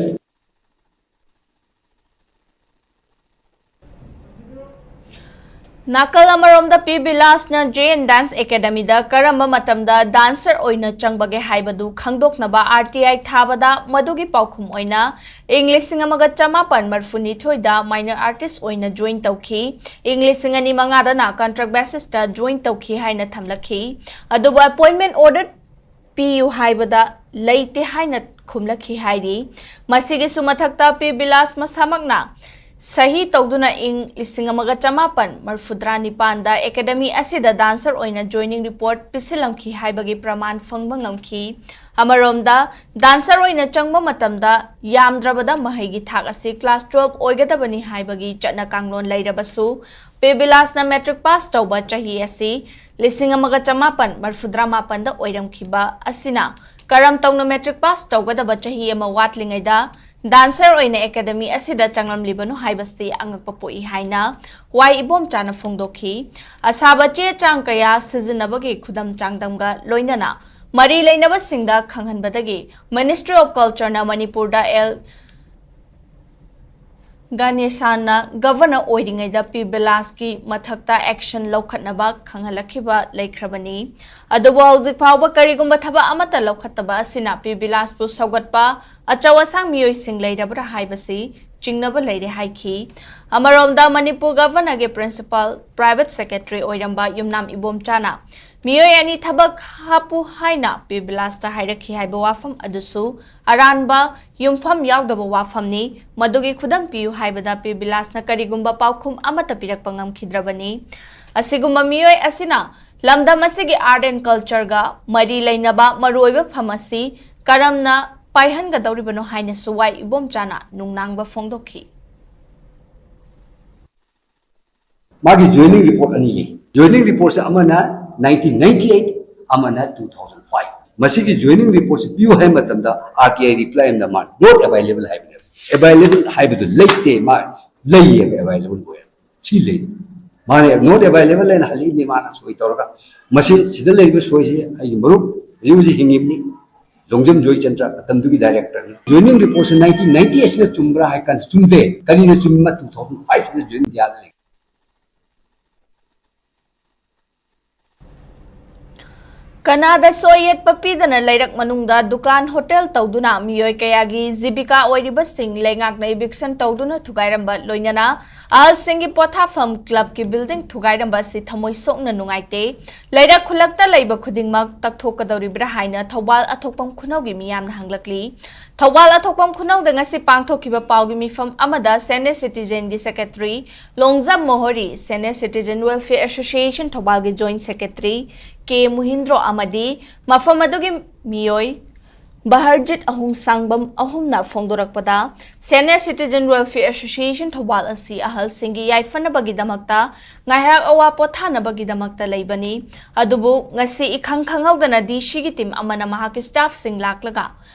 ꯅꯥꯀꯜ ꯑꯃꯔꯣꯝꯗ ꯄꯤ ꯕꯤꯂꯥꯁꯅ Jain Dance Academyꯗ ꯀꯔꯝꯕ ꯃꯇꯝꯗ dancer ꯑꯣꯏꯅ ꯆꯪꯕꯒꯦ ꯍꯥꯏꯕꯗꯨ ꯈꯪꯗꯣꯛꯅꯕ RTI ꯊꯥꯕꯗ ꯃꯗꯨꯒꯤ ꯄꯥꯎꯈꯨꯝ ꯑꯣꯏꯅ ꯏꯪ ꯂꯤꯁꯤꯡ ꯑꯃꯒ ꯆꯃꯥꯄꯟ ꯃꯔꯤꯐꯨꯅꯤꯊꯣꯏꯗ minor artist ꯑꯣꯏꯅ join ꯇꯧꯈꯤ꯫ ꯏꯪ ꯂꯤꯁꯤꯡ ꯑꯅꯤ ꯃꯉꯥꯗꯅ contract basisꯇ join ꯇꯧꯈꯤ ꯍꯥꯏꯅ ꯊꯝꯂꯛꯈꯤ꯫ ꯑꯗꯨꯕꯨ appointment order ꯄꯤꯌꯨ ꯍꯥꯏꯕꯗ ꯂꯩꯇꯦ ꯍꯥꯏꯅ ꯈꯨꯝꯂꯛꯈꯤ ꯍꯥꯏꯔꯤ꯫ ꯃꯁꯤꯒꯤꯁꯨ ꯃꯊꯛꯇ ꯄꯤ ꯕꯤꯂꯥꯁ ꯃꯁꯥꯃꯛꯅ ꯁꯍꯤ ꯇꯧꯗꯨꯅ ꯏꯪ ꯂꯤꯁꯤꯡ ꯑꯃꯒ ꯆꯃꯥꯄꯟ ꯃꯔꯤꯐꯨꯇꯔꯥ ꯅꯤꯄꯥꯟꯗ ꯑꯦꯀꯥꯗꯃꯤ ꯑꯁꯤꯗ ꯗꯥꯟꯁꯔ ꯑꯣꯏꯅ ꯖꯣꯏꯅꯤꯡ ꯔꯤꯄꯣꯔꯠ ꯄꯤꯁꯤꯜꯂꯝꯈꯤ ꯍꯥꯏꯕꯒꯤ ꯄ꯭ꯔꯃꯥꯟ ꯐꯪꯕ ꯉꯝꯈꯤ꯫ ꯑꯃꯔꯣꯝꯗ, ꯗꯥꯟꯁꯔ ꯑꯣꯏꯅ ꯆꯪꯕ ꯃꯇꯝꯗ ꯌꯥꯝꯗ꯭ꯔꯕꯗ ꯃꯍꯩꯒꯤ ꯊꯥꯛ ꯑꯁꯤ ꯀ꯭ꯂꯥꯁ ꯇꯨꯋꯦꯜꯐ ꯑꯣꯏꯒꯗꯕꯅꯤ ꯍꯥꯏꯕꯒꯤ ꯆꯠꯅ ꯀꯥꯡꯂꯣꯟ ꯂꯩꯔꯕꯁꯨ, ꯄꯤ ꯕꯤꯂꯥꯁꯅ ꯃꯦꯇ꯭ꯔꯤꯛ ꯄꯥꯁ ꯇꯧꯕ ꯆꯍꯤ ꯑꯁꯤ ꯂꯤꯁꯤꯡ ꯑꯃꯒ ꯆꯃꯥꯄꯟ ꯃꯔꯤꯐꯨꯇꯔꯥ ꯃꯥꯄꯟꯗ ꯑꯣꯏꯔꯝꯈꯤꯕ ꯑꯁꯤꯅ ꯀꯔꯝ ꯇꯧꯅ ꯃꯦꯇ꯭ꯔꯤꯛ ꯄꯥꯁ ꯇꯧꯒꯗꯕ ꯆꯍꯤ ꯑꯃ ꯋꯥꯠꯂꯤꯉꯩꯗ ꯗꯥꯟꯁꯔ ꯑꯣꯏꯅ ꯑꯦꯀꯥꯗꯃꯤ ꯑꯁꯤꯗ ꯆꯪꯂꯝꯂꯤꯕꯅꯣ ꯍꯥꯏꯕꯁꯤ ꯑꯉꯛꯄ ꯄꯣꯛꯏ ꯍꯥꯏꯅ ꯋꯥꯏ ꯏꯕꯣꯝꯆꯥꯅ ꯐꯣꯡꯗꯣꯛꯈꯤ꯫ ꯑꯁꯥꯕ ꯆꯦ ꯆꯥꯡ ꯀꯌꯥ ꯁꯤꯖꯤꯟꯅꯕꯒꯤ ꯈꯨꯗꯝ ꯆꯥꯡꯗꯝꯒ ꯂꯣꯏꯅꯅ ꯃꯔꯤ ꯂꯩꯅꯕꯁꯤꯡꯗ ꯈꯪꯍꯟꯕꯗꯒꯤ Ministry of Cultureꯅ ꯃꯅꯤꯄꯨꯔꯗ ꯑꯦꯜ ꯒꯥꯅꯦꯁꯥꯟꯅ ꯒꯚꯔꯅꯔ ꯑꯣꯏꯔꯤꯉꯩꯗ ꯄꯤ ꯕꯤꯂꯥꯁꯀꯤ ꯃꯊꯛꯇ ꯑꯦꯛꯁꯟ ꯂꯧꯈꯠꯅꯕ ꯈꯪꯍꯜꯂꯛꯈꯤꯕ ꯂꯩꯈ꯭ꯔꯕꯅꯤ꯫ ꯑꯗꯨꯕꯨ ꯍꯧꯖꯤꯛ ꯐꯥꯎꯕ ꯀꯔꯤꯒꯨꯝꯕ ꯊꯕꯛ ꯑꯃꯠꯇ ꯂꯧꯈꯠꯇꯕ ꯑꯁꯤꯅ ꯄꯤ ꯕꯤꯂꯥꯁꯄꯨ ꯁꯧꯒꯠꯄ ꯑꯆꯧ ꯑꯁꯥꯡ ꯃꯤꯑꯣꯏꯁꯤꯡ ꯂꯩꯔꯕ꯭ꯔꯥ ꯍꯥꯏꯕꯁꯤ ꯆꯤꯡꯅꯕ ꯂꯩꯔꯦ ꯍꯥꯏꯈꯤ꯫ ꯑꯃꯔꯣꯝꯗ, ꯃꯅꯤꯄꯨꯔ ꯒꯚꯔꯅꯔꯒꯤ ꯄ꯭ꯔꯤꯟꯁꯤꯄꯥꯜ ꯄ꯭ꯔꯥꯏꯚꯦꯠ ꯁꯦꯀ꯭ꯔꯦꯇꯔꯤ ꯑꯣꯏꯔꯝꯕ ꯌꯨꯝꯅꯥꯝ ꯏꯕꯣꯝꯆꯥꯅ ꯃꯤꯑꯣꯏ ꯑꯅꯤ ꯊꯕꯛ ꯍꯥꯞꯄꯨ ꯍꯥꯏꯅ ꯄꯤ ꯕꯤꯂꯥꯁꯇ ꯍꯥꯏꯔꯛꯈꯤ ꯍꯥꯏꯕ ꯋꯥꯐꯝ ꯑꯗꯨꯁꯨ ꯑꯔꯥꯟꯕ, ꯌꯨꯝꯐꯝ ꯌꯥꯎꯗꯕ ꯋꯥꯐꯝꯅꯤ꯫ ꯃꯗꯨꯒꯤ ꯈꯨꯗꯝ ꯄꯤꯌꯨ ꯍꯥꯏꯕꯗ ꯄꯤ ꯕꯤꯂꯥꯁꯅ ꯀꯔꯤꯒꯨꯝꯕ ꯄꯥꯎꯈꯨꯝ ꯑꯃꯠꯇ ꯄꯤꯔꯛꯄ ꯉꯝꯈꯤꯗ꯭ꯔꯕꯅꯤ꯫ ꯑꯁꯤꯒꯨꯝꯕ ꯃꯤꯑꯣꯏ ꯑꯁꯤꯅ ꯂꯝꯗꯝ ꯑꯁꯤꯒꯤ art and cultureꯒ ꯃꯔꯤ ꯂꯩꯅꯕ ꯃꯔꯨꯑꯣꯏꯕ ꯐꯝ ꯑꯁꯤ ꯀꯔꯝꯅ ꯄꯥꯏꯍꯟꯒꯗꯧꯔꯤꯕꯅꯣ ꯍꯥꯏꯅꯁꯨ ꯋꯥꯏ ꯏꯕꯣꯝꯆꯥꯅ ꯅꯨꯡꯅꯥꯡꯕ ꯐꯣꯡꯗꯣꯛꯈꯤ꯫ ꯃꯥꯒꯤ ꯖꯣꯏꯅꯤꯡ ꯔꯤꯄꯣꯔꯠ ꯑꯅꯤ ꯂꯩ꯫ ꯖꯣꯏꯅꯤꯡ ꯔꯤꯄꯣꯔꯠꯁꯦ ꯑꯃꯅ ꯅꯥꯏꯟꯇꯤꯟ ꯅꯥꯏꯟꯇꯤ ꯑꯩꯠ, ꯑꯃꯅ ꯇꯨ ꯊꯥꯎꯖꯟ ꯐꯥꯏꯚ꯫ ꯃꯁꯤꯒꯤ ꯖꯣꯏꯅꯤꯡ ꯔꯤꯄꯣꯔꯠꯁꯦ ꯄꯤꯌꯨ ꯍꯥꯏꯕ ꯃꯇꯝꯗ, R T I reply ꯑꯃꯗ ꯃꯥ not available ꯍꯥꯏꯕꯅꯦꯕ꯫ Available ꯍꯥꯏꯕꯗꯨ ꯂꯩꯇꯦ, ꯃꯥ ꯂꯩꯌꯦꯕ, available ꯑꯣꯏ꯫ ꯁꯤ ꯂꯩ꯫ ꯃꯥꯅ not available ꯍꯥꯏꯅ ꯍꯜꯂꯛꯏꯅꯦ, ꯃꯥꯅ ꯁꯣꯏ ꯇꯧꯔꯒ꯫ ꯃꯁꯤ, ꯁꯤꯗ ꯂꯩꯔꯤꯕ ꯁꯣꯏꯁꯤ ꯑꯩꯒꯤ ꯃꯔꯨꯞ ꯍꯧꯖꯤꯛ ꯍꯧꯖꯤꯛ ꯍꯤꯡꯉꯤꯕꯅꯤ, ꯂꯣꯡꯖꯝ ꯖꯣꯏ ꯆꯟꯗ꯭ꯔ, ꯃꯇꯝꯗꯨꯒꯤ ꯗꯥꯏꯔꯦꯛꯇꯔꯅꯤ꯫ ꯖꯣꯏꯅꯤꯡ ꯔꯤꯄꯣꯔꯠꯁꯦ ꯅꯥꯏꯟꯇꯤꯟ ꯅꯥꯏꯟꯇꯤ ꯑꯩꯠꯁꯤꯗ ꯆꯨꯝꯕ꯭ꯔꯥ ꯍꯥꯏ ꯀꯥꯟꯗ ꯆꯨꯝꯗꯦ꯫ ꯀꯔꯤꯅ ꯆꯨꯝꯃꯤ? ꯃꯥ ꯇꯨ ꯊꯥꯎꯖꯟ ꯐꯥꯏꯚꯁꯤꯗ ꯖꯣꯏꯟ ꯏꯟꯗꯤꯌꯥꯗ ꯂꯩ꯫ ꯀꯅꯥꯗ ꯁꯣꯏ ꯌꯦꯠꯄ ꯄꯤꯗꯅ ꯂꯩꯔꯛ ꯃꯅꯨꯡꯗ ꯗꯨꯀꯥꯟ ꯍꯣꯇꯦꯜ ꯇꯧꯗꯨꯅ ꯃꯤꯑꯣꯏ ꯀꯌꯥꯒꯤ ꯖꯤꯕꯤꯀꯥ ꯑꯣꯏꯔꯤꯕꯁꯤꯡ ꯂꯩꯉꯥꯛꯅ eviction ꯇꯧꯗꯨꯅ ꯊꯨꯒꯥꯏꯔꯝꯕ, ꯂꯣꯏꯅꯅ ꯑꯍꯜꯁꯤꯡꯒꯤ ꯄꯣꯊꯥꯐꯝ ꯀ꯭ꯂꯕꯀꯤ building ꯊꯨꯒꯥꯏꯔꯝꯕ ꯑꯁꯤ ꯊꯃꯣꯏ ꯁꯣꯛꯅ ꯅꯨꯡꯉꯥꯏꯇꯦ꯫ ꯂꯩꯔꯛ ꯈꯨꯜꯂꯛꯇ ꯂꯩꯕ ꯈꯨꯗꯤꯡꯃꯛ ꯇꯛꯊꯣꯛꯀꯗꯧꯔꯤꯕ꯭ꯔꯥ ꯍꯥꯏꯅ ꯊꯧꯕꯥꯜ ꯑꯊꯣꯛꯄꯝ ꯈꯨꯅꯧꯒꯤ ꯃꯤꯌꯥꯝꯅ ꯍꯪꯂꯛꯂꯤ꯫ ꯊꯧꯕꯥꯜ ꯑꯊꯣꯛꯄꯝ ꯈꯨꯅꯧꯗ ꯉꯁꯤ ꯄꯥꯡꯊꯣꯛꯈꯤꯕ ꯄꯥꯎꯒꯤ ꯃꯤꯐꯝ ꯑꯃꯗ senior citizenꯒꯤ secretary Longjam ꯃꯣꯍꯣꯔꯤ, senior citizen welfare association ꯊꯧꯕꯥꯜꯒꯤ joint secretary ꯀꯦ ꯃꯨꯍꯤꯟꯗ꯭ꯔꯣ ꯑꯃꯗꯤ ꯃꯐꯝ ꯑꯗꯨꯒꯤ ꯃꯤꯑꯣꯏ ꯕꯍꯔꯖꯤꯠ ꯑꯍꯨꯝ ꯁꯥꯡꯕꯝ ꯑꯍꯨꯝꯅ ꯐꯣꯡꯗꯣꯔꯛꯄꯗ, senior citizen welfare association Thoubal ꯑꯁꯤ ꯑꯍꯜꯁꯤꯡꯒꯤ ꯌꯥꯏꯐꯅꯕꯒꯤꯗꯃꯛꯇ ꯉꯥꯏꯍꯥꯛ ꯑꯋꯥ ꯄꯣꯊꯥꯅꯕꯒꯤꯗꯃꯛꯇ ꯂꯩꯕꯅꯤ꯫ ꯑꯗꯨꯕꯨ ꯉꯁꯤ ꯏꯈꯪ ꯈꯪꯍꯧꯗꯅ DCꯒꯤ team ꯑꯃꯅ ꯃꯍꯥꯛꯀꯤ staffꯁꯤꯡ ꯂꯥꯛꯂꯒ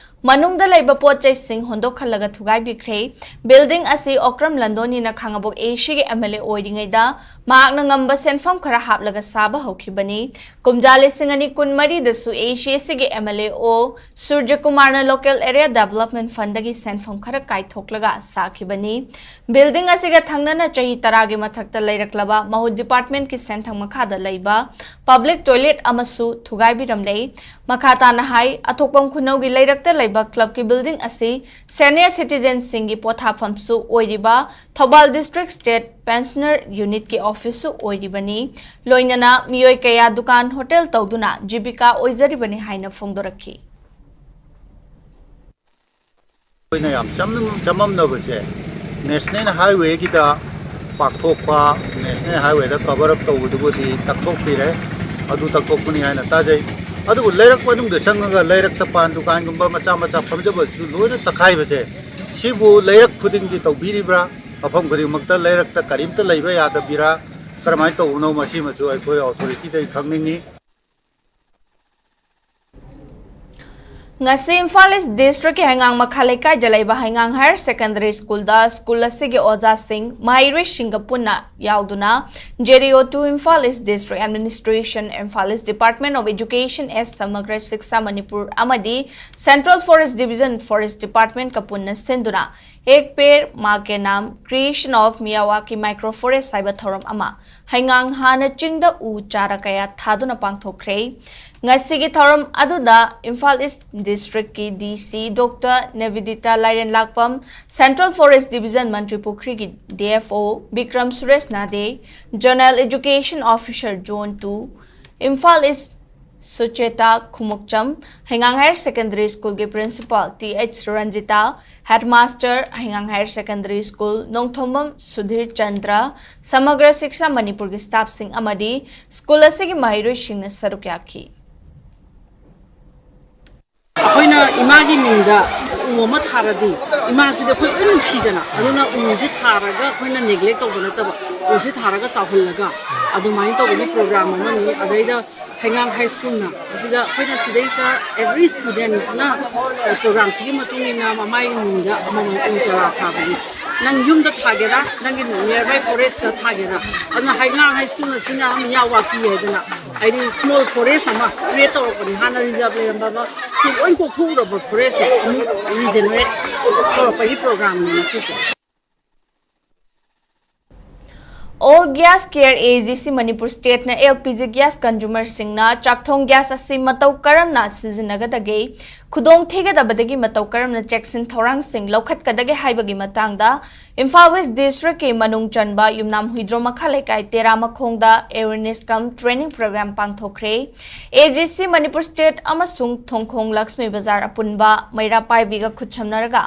ꯃꯅꯨꯡꯗ ꯂꯩꯕ ꯄꯣꯠ ꯆꯩꯁꯤꯡ ꯍꯣꯟꯗꯣꯛꯍꯜꯂꯒ ꯊꯨꯒꯥꯏꯕꯤꯈ꯭ꯔꯦ꯫ Building ꯑꯁꯤ ꯑꯣꯀ꯭ꯔꯝ ꯂꯟꯗꯣꯅꯤꯅ ꯈꯥꯉꯕꯣꯛ ACꯒꯤ MLA ꯑꯣꯏꯔꯤꯉꯩꯗ ꯃꯍꯥꯛꯅ ꯉꯝꯕ ꯁꯦꯟꯐꯝ ꯈꯔ ꯍꯥꯞꯂꯒ ꯁꯥꯕ ꯍꯧꯈꯤꯕꯅꯤ꯫ ꯀꯨꯝꯖꯥ ꯂꯤꯁꯤꯡ ꯑꯅꯤ ꯀꯨꯟꯃꯔꯤꯗꯁꯨ ACꯒꯤ MLA ꯑꯣ ꯁꯨꯔꯖꯀꯨꯃꯥꯔꯅ local area development fundꯗꯒꯤ ꯁꯦꯟꯐꯝ ꯈꯔ ꯀꯥꯏꯊꯣꯛꯂꯒ ꯁꯥꯈꯤꯕꯅꯤ꯫ Building ꯑꯁꯤꯒ ꯊꯪꯅꯅ ꯆꯍꯤ ꯇꯔꯥꯒꯤ ꯃꯊꯛꯇ ꯂꯩꯔꯛꯂꯕ ꯃꯍꯨꯠ departmentꯀꯤ ꯁꯦꯟꯊꯪ ꯃꯈꯥꯗ ꯂꯩꯕ public toilet ꯑꯃꯁꯨ ꯊꯨꯒꯥꯏꯕꯤꯔꯝꯂꯦ꯫ ꯃꯈꯥ ꯇꯥꯅ ꯍꯥꯏ, ꯑꯊꯣꯛꯄꯝ ꯈꯨꯅꯧꯒꯤ ꯂꯩꯔꯛꯇ ꯂꯩꯕ clubꯀꯤ building ꯑꯁꯤ senior citizenꯁꯤꯡꯒꯤ ꯄꯣꯊꯥꯐꯝꯁꯨ ꯑꯣꯏꯔꯤꯕ ꯊꯧꯕꯥꯜ district state pensioner unitꯀꯤ officeꯁꯨ ꯑꯣꯏꯔꯤꯕꯅꯤ꯫ ꯂꯣꯏꯅꯅ ꯃꯤꯑꯣꯏ ꯀꯌꯥ ꯗꯨꯀꯥꯟ ꯍꯣꯇꯦꯜ ꯇꯧꯗꯨꯅ ꯖꯤꯕꯤꯀꯥ ꯑꯣꯏꯖꯔꯤꯕꯅꯤ ꯍꯥꯏꯅ ꯐꯣꯡꯗꯣꯔꯛꯈꯤ꯫ ꯑꯩꯈꯣꯏꯅ ꯌꯥꯝ ꯆꯃꯝ- ꯆꯃꯝꯅꯕꯁꯦ, national highwayꯒꯤꯗ ꯄꯥꯛꯊꯣꯛꯄ, national highwayꯗ cover up ꯇꯧꯕꯗꯨꯕꯨꯗꯤ ꯇꯛꯊꯣꯛꯄꯤꯔꯦ, ꯑꯗꯨ ꯇꯛꯊꯣꯛꯄꯅꯤ ꯍꯥꯏꯅ ꯇꯥꯖꯩ꯫ ꯑꯗꯨꯕꯨ ꯂꯩꯔꯛ ꯃꯅꯨꯡꯗ ꯆꯪꯉꯒ ꯂꯩꯔꯛꯇ ꯄꯥꯟ ꯗꯨꯀꯥꯟꯒꯨꯝꯕ ꯃꯆꯥ ꯃꯆꯥ ꯐꯝꯖꯕꯁꯨ ꯂꯣꯏꯅ ꯇꯛꯈꯥꯏꯕꯁꯦ, ꯁꯤꯕꯨ ꯂꯩꯔꯛ ꯈꯨꯗꯤꯡꯒꯤ ꯇꯧꯕꯤꯔꯤꯕ꯭ꯔꯥ? ꯃꯐꯝ ꯈꯨꯗꯤꯡꯃꯛꯇ ꯂꯩꯔꯛꯇ ꯀꯔꯤꯝꯇ ꯂꯩꯕ ꯌꯥꯗꯕꯤꯔꯥ? ꯀꯔꯝꯍꯥꯏꯅ ꯇꯧꯕꯅꯣ? ꯃꯁꯤꯃꯁꯨ ꯑꯩꯈꯣꯏ authorityꯗꯒꯤ ꯈꯪꯅꯤꯡꯉꯤ꯫ ꯉꯁꯤ ꯏꯝꯐꯥꯜ ꯏꯁ ꯗꯤꯁꯇ꯭ꯔꯤꯛꯀꯤ ꯍꯩꯉꯥꯡ ꯃꯈꯥ ꯂꯩꯀꯥꯏꯗ ꯂꯩꯕ ꯍꯩꯉꯥꯡ ꯍꯥꯌꯔ ꯁꯦꯀꯦꯟꯗꯔꯤ ꯁ꯭ꯀꯨꯜꯗ ꯁ꯭ꯀꯨꯜ ꯑꯁꯤꯒꯤ ꯑꯣꯖꯥꯁꯤꯡ, ꯃꯍꯩꯔꯣꯏꯁꯤꯡꯒ ꯄꯨꯟꯅ ꯌꯥꯎꯗꯨꯅ JDO two Imphal East District Administration, Imphal East Department of Education, S Samagra Shiksha Manipur ꯑꯃꯗꯤ Central Forest Division Forest Departmentꯀ ꯄꯨꯟꯅ ꯁꯤꯟꯗꯨꯅ Ek Ped Maa Ke Naam, Creation of Miyawaki Micro Forest ꯍꯥꯏꯕ ꯊꯧꯔꯝ ꯑꯃ ꯍꯩꯉꯥꯡ ꯍꯥꯟꯅ ꯆꯤꯡꯗ ꯎ ꯆꯥꯔꯥ ꯀꯌꯥ ꯊꯥꯗꯨꯅ ꯄꯥꯡꯊꯣꯛꯈ꯭ꯔꯦ꯫ ꯉꯁꯤꯒꯤ ꯊꯧꯔꯝ ꯑꯗꯨꯗ ꯏꯝꯐꯥꯜ ꯏꯁ ꯗꯤꯁꯇ꯭ꯔꯤꯛꯀꯤ D C doctor Nebidita Lairenlakpam, central forest division ꯃꯟꯇ꯭ꯔꯤ ꯄꯨꯈ꯭ꯔꯤꯒꯤ D F O Bikram Suresh Nade, zonal education officer zone two, Imphal east Sucheta Khumukcham, ꯍꯩꯉꯥꯡ ꯍꯥꯌꯔ ꯁꯦꯀꯦꯟꯗꯔꯤ ꯁ꯭ꯀꯨꯜꯒꯤ principal T H Ranjita, headmaster, ꯍꯩꯉꯥꯡ higher secondary school, Nongthombam Sudhir Chandra, Samagra Shiksha ꯃꯅꯤꯄꯨꯔꯒꯤ ꯁ꯭ꯇꯥꯐꯁꯤꯡ ꯑꯃꯗꯤ ꯁ꯭ꯀꯨꯜ ꯑꯁꯤꯒꯤ ꯃꯍꯩꯔꯣꯏꯁꯤꯡꯅ ꯁꯔꯨꯛ ꯌꯥꯈꯤ꯫ ꯑꯩꯈꯣꯏꯅ ꯏꯃꯥꯒꯤ ꯃꯤꯡꯗ ꯎ ꯑꯃ ꯊꯥꯔꯗꯤ, ꯏꯃꯥꯁꯤꯗꯤ ꯑꯩꯈꯣꯏ ꯂꯣꯏ ꯅꯨꯡꯁꯤꯗꯅ, ꯑꯗꯨꯅ ꯎꯁꯦ ꯊꯥꯔꯒ ꯑꯩꯈꯣꯏꯅ ꯅꯦꯒ꯭ꯂꯦꯛ ꯇꯧꯕ ꯅꯠꯇꯕ, ꯎꯁꯦ ꯊꯥꯔꯒ ꯆꯥꯎꯍꯜꯂꯒ ꯑꯗꯨꯃꯥꯏꯅ ꯇꯧꯕꯒꯤ ꯄ꯭ꯔꯣꯒ꯭ꯔꯥꯝ ꯑꯃꯅꯤ꯫ ꯑꯗꯩꯗ ꯍꯩꯉꯥꯡ ꯍꯥꯏ ꯁ꯭ꯀꯨꯜꯅ ꯑꯁꯤꯗ ꯑꯩꯈꯣꯏꯅ ꯁꯤꯗꯩꯁꯤꯗ every studentꯅ, ꯑ, ꯄ꯭ꯔꯣꯒ꯭ꯔꯥꯝꯁꯤꯒꯤ ꯃꯇꯨꯡ ꯏꯟꯅ ꯃꯃꯥꯒꯤ ꯃꯤꯡꯗ ꯑꯃꯃꯝ ꯎ ꯆꯥꯔꯥ ꯊꯥꯕꯒꯤ, ꯅꯪ ꯌꯨꯝꯗ ꯊꯥꯒꯦꯔꯥ, ꯅꯪꯒꯤ nearby forestꯇ ꯊꯥꯒꯦꯔꯥ, ꯑꯗꯨꯅ ꯍꯩꯉꯥꯡ ꯍꯥꯏ ꯁ꯭ꯀꯨꯜ ꯑꯁꯤꯅ ꯃꯤꯌꯥꯋꯥꯀꯤ ꯍꯥꯏꯗꯅ, ꯍꯥꯏꯗꯤ small forest ꯑꯃ create ꯇꯧꯔꯛꯄꯅꯤ꯫ ꯍꯥꯟꯅ reserve ꯂꯩꯔꯝꯕ ꯑꯃ, ꯁꯤ ꯂꯣꯏ ꯀꯣꯛꯊꯣꯛꯎꯔꯕ forestꯁꯦ ꯑꯃꯨꯛ regenerate ꯇꯧꯔꯛꯄꯒꯤ ꯄ꯭ꯔꯣꯒ꯭ꯔꯥꯝꯅꯤ ꯉꯁꯤꯁꯦ꯫ All Gas Care A G C Manipur Stateꯅ L P G gas consumerꯁꯤꯡꯅ ꯆꯥꯛꯊꯣꯡ gas ꯑꯁꯤ ꯃꯇꯧ ꯀꯔꯝꯅ ꯁꯤꯖꯤꯟꯅꯒꯗꯒꯦ, ꯈꯨꯗꯣꯡ ꯊꯤꯒꯗꯕꯗꯒꯤ ꯃꯇꯧ ꯀꯔꯝꯅ ꯆꯦꯛꯁꯤꯟ ꯊꯧꯔꯥꯡꯁꯤꯡ ꯂꯧꯈꯠꯀꯗꯒꯦ ꯍꯥꯏꯕꯒꯤ ꯃꯇꯥꯡꯗ ꯏꯝꯐꯥꯜ ꯋꯦꯁ ꯗꯤꯁꯇ꯭ꯔꯤꯛꯀꯤ ꯃꯅꯨꯡ ꯆꯟꯕ ꯌꯨꯝꯅꯥꯝ ꯍꯨꯏꯗ꯭ꯔꯣꯝ ꯃꯈꯥ ꯂꯩꯀꯥꯏ ꯇꯦꯔꯥ ꯃꯈꯣꯡꯗ awareness cum training program ꯄꯥꯡꯊꯣꯛꯈ꯭ꯔꯦ꯫ A G C Manipur State ꯑꯃꯁꯨꯡ ꯊꯣꯡꯈꯣꯡ ꯂꯛꯁꯃꯤ ꯕꯖꯥꯔ ꯑꯄꯨꯟꯕ ꯃꯩꯔꯥ ꯄꯥꯏꯕꯤꯒ ꯈꯨꯠꯁꯝꯅꯔꯒ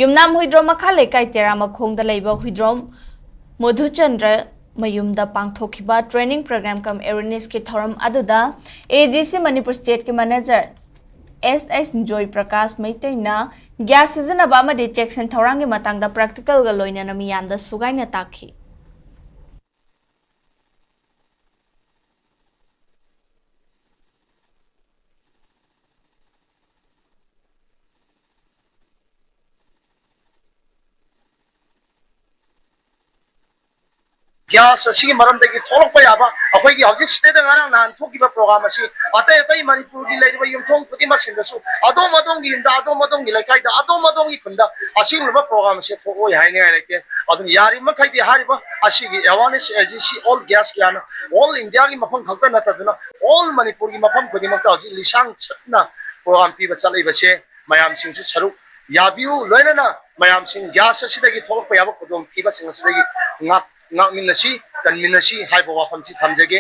ꯌꯨꯝꯅꯥꯝ ꯍꯨꯏꯗ꯭ꯔꯣꯝ ꯃꯈꯥ ꯂꯩꯀꯥꯏ ꯇꯦꯔꯥ ꯃꯈꯣꯡꯗ ꯂꯩꯕ ꯍꯨꯏꯗ꯭ꯔꯣꯝ ꯃꯣꯙꯨꯆꯟꯗ꯭ꯔ ꯃꯌꯨꯝꯗ ꯄꯥꯡꯊꯣꯛꯈꯤꯕ training program cum awarenessꯀꯤ ꯊꯧꯔꯝ ꯑꯗꯨꯗ A G C Manipur Stateꯀꯤ manager S S joy Prakash ꯃꯩꯇꯩꯅ gas ꯁꯤꯖꯤꯟꯅꯕ ꯑꯃꯗꯤ ꯆꯦꯛꯁꯤꯟ ꯊꯧꯔꯥꯡꯒꯤ ꯃꯇꯥꯡꯗ practicalꯒ ꯂꯣꯏꯅꯅ ꯃꯤꯌꯥꯝꯗ ꯁꯨꯒꯥꯏꯅ ꯇꯥꯛꯈꯤ꯫ gas ꯑꯁꯤꯒꯤ ꯃꯔꯝꯗꯒꯤ ꯊꯣꯛꯂꯛꯄ ꯌꯥꯕ, ꯑꯩꯈꯣꯏꯒꯤ ꯍꯧꯖꯤꯛ ꯁꯤꯗꯩꯗ ꯉꯔꯥꯡ ꯅꯍꯥꯟ ꯊꯣꯛꯈꯤꯕ program ꯑꯁꯤ ꯑꯇꯩ ꯑꯇꯩ ꯃꯅꯤꯄꯨꯔꯒꯤ ꯂꯩꯔꯤꯕ ꯌꯨꯝꯊꯣꯡ ꯈꯨꯗꯤꯡꯃꯛꯁꯤꯡꯗꯁꯨ ꯑꯗꯣꯝ ꯑꯗꯣꯝꯒꯤ ꯌꯨꯝꯗ, ꯑꯗꯣꯝ ꯑꯗꯣꯝꯒꯤ ꯂꯩꯀꯥꯏꯗ, ꯑꯗꯣꯝ ꯑꯗꯣꯝꯒꯤ ꯈꯨꯟꯗ ꯑꯁꯤꯒꯨꯝꯂꯕ program ꯑꯁꯤ ꯊꯣꯛꯑꯣꯏ ꯍꯥꯏꯅꯤꯡꯉꯥꯏ ꯂꯩꯇꯦ꯫ ꯑꯗꯨꯅ ꯌꯥꯔꯤꯕ ꯃꯈꯩꯗꯤ ꯍꯥꯏꯔꯤꯕ ꯑꯁꯤꯒꯤ awareness agency all gas ꯀꯌꯥꯅ all Indiaꯒꯤ ꯃꯐꯝ ꯈꯛꯇ ꯅꯠꯇꯗꯨꯅ all ꯃꯅꯤꯄꯨꯔꯒꯤ ꯃꯐꯝ ꯈꯨꯗꯤꯡꯃꯛꯇ ꯍꯧꯖꯤꯛ ꯂꯤꯁꯥꯡ ꯆꯠꯅ program ꯄꯤꯕ ꯆꯠꯂꯤꯕꯁꯦ ꯃꯌꯥꯝꯁꯤꯡꯁꯨ ꯁꯔꯨꯛ ꯌꯥꯕꯤꯌꯨ꯫ ꯂꯣꯏꯅꯅ ꯃꯌꯥꯝꯁꯤꯡ gas ꯑꯁꯤꯗꯒꯤ ꯊꯣꯛꯂꯛꯄ ꯌꯥꯕ ꯈꯨꯗꯣꯡꯊꯤꯕꯁꯤꯡ ꯑꯁꯤꯗꯒꯤ ꯉꯥꯛ-, ꯉꯥꯛꯃꯤꯟꯅꯁꯤ, ꯀꯟꯃꯤꯟꯅꯁꯤ ꯍꯥꯏꯕ ꯋꯥꯐꯝꯁꯤ ꯊꯝꯖꯒꯦ꯫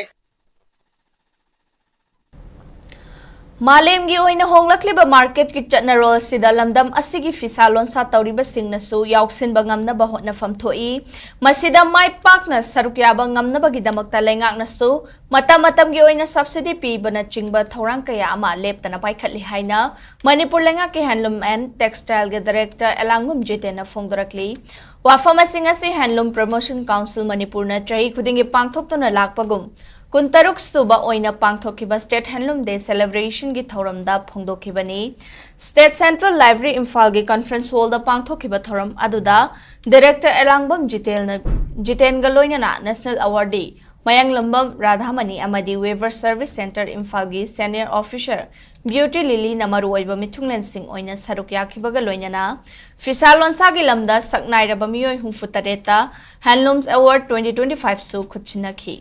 ꯃꯥꯂꯦꯝꯒꯤ ꯑꯣꯏꯅ ꯍꯣꯡꯂꯛꯂꯤꯕ marketꯀꯤ ꯆꯠꯅꯔꯣꯜ ꯑꯁꯤꯗ ꯂꯝꯗꯝ ꯑꯁꯤꯒꯤ ꯐꯤꯁꯥ ꯂꯣꯟꯁꯥ ꯇꯧꯔꯤꯕꯁꯤꯡꯅꯁꯨ ꯌꯥꯎꯁꯤꯟꯕ ꯉꯝꯅꯕ ꯍꯣꯠꯅꯐꯝ ꯊꯣꯛꯏ꯫ ꯃꯁꯤꯗ ꯃꯥꯏ ꯄꯥꯛꯅ ꯁꯔꯨꯛ ꯌꯥꯕ ꯉꯝꯅꯕꯒꯤꯗꯃꯛꯇ ꯂꯩꯉꯥꯛꯅꯁꯨ ꯃꯇꯝ ꯃꯇꯝꯒꯤ ꯑꯣꯏꯅ subsidy ꯄꯤꯕꯅꯆꯤꯡꯕ ꯊꯧꯔꯥꯡ ꯀꯌꯥ ꯑꯃ ꯂꯦꯞꯇꯅ ꯄꯥꯏꯈꯠꯂꯤ ꯍꯥꯏꯅ ꯃꯅꯤꯄꯨꯔ ꯂꯩꯉꯥꯛꯀꯤ Handloom and Textileꯒꯤ director ꯑꯦꯂꯥꯡꯕꯝ ꯖꯤꯇꯦꯟꯅ ꯐꯣꯡꯗꯣꯔꯛꯂꯤ꯫ ꯋꯥꯐꯝ ꯑꯁꯤꯡ ꯑꯁꯤ Handloom Promotion Council ꯃꯅꯤꯄꯨꯔꯅ ꯆꯍꯤ ꯈꯨꯗꯤꯡꯒꯤ ꯄꯥꯡꯊꯣꯛꯇꯨꯅ ꯂꯥꯛꯄꯒꯨꯝ ꯀꯨꯟꯇꯔꯨꯛ ꯁꯨꯕ ꯑꯣꯏꯅ ꯄꯥꯡꯊꯣꯛꯈꯤꯕ State Handloom Day celebrationꯒꯤ ꯊꯧꯔꯝꯗ ꯐꯣꯡꯗꯣꯛꯈꯤꯕꯅꯤ꯫ State Central Library ꯏꯝꯐꯥꯜꯒꯤ conference hallꯗ ꯄꯥꯡꯊꯣꯛꯈꯤꯕ ꯊꯧꯔꯝ ꯑꯗꯨꯗ director ꯑꯦꯂꯥꯡꯕꯝ ꯖꯤꯇꯦꯟꯅ, ꯖꯤꯇꯦꯟꯒ ꯂꯣꯏꯅꯅ national awardee ꯃꯌꯥꯡꯂꯝꯕꯝ ꯔꯥꯙꯥꯃꯅꯤ ꯑꯃꯗꯤ Weaver Service Centre ꯏꯝꯐꯥꯜꯒꯤ senior officer Beauty Lilyꯅ ꯃꯔꯨꯑꯣꯏꯕ ꯃꯤꯊꯨꯡꯂꯦꯟꯁꯤꯡ ꯑꯣꯏꯅ ꯁꯔꯨꯛ ꯌꯥꯈꯤꯕꯒ ꯂꯣꯏꯅꯅ ꯐꯤꯁꯥ ꯂꯣꯟꯁꯥꯒꯤ ꯂꯝꯗ ꯁꯛꯅꯥꯏꯔꯕ ꯃꯤꯑꯣꯏ ꯍꯨꯝꯐꯨ ꯇꯔꯦꯠꯇ Handlooms Award twenty twenty fiveꯁꯨ ꯈꯨꯠꯁꯤꯟꯅꯈꯤ꯫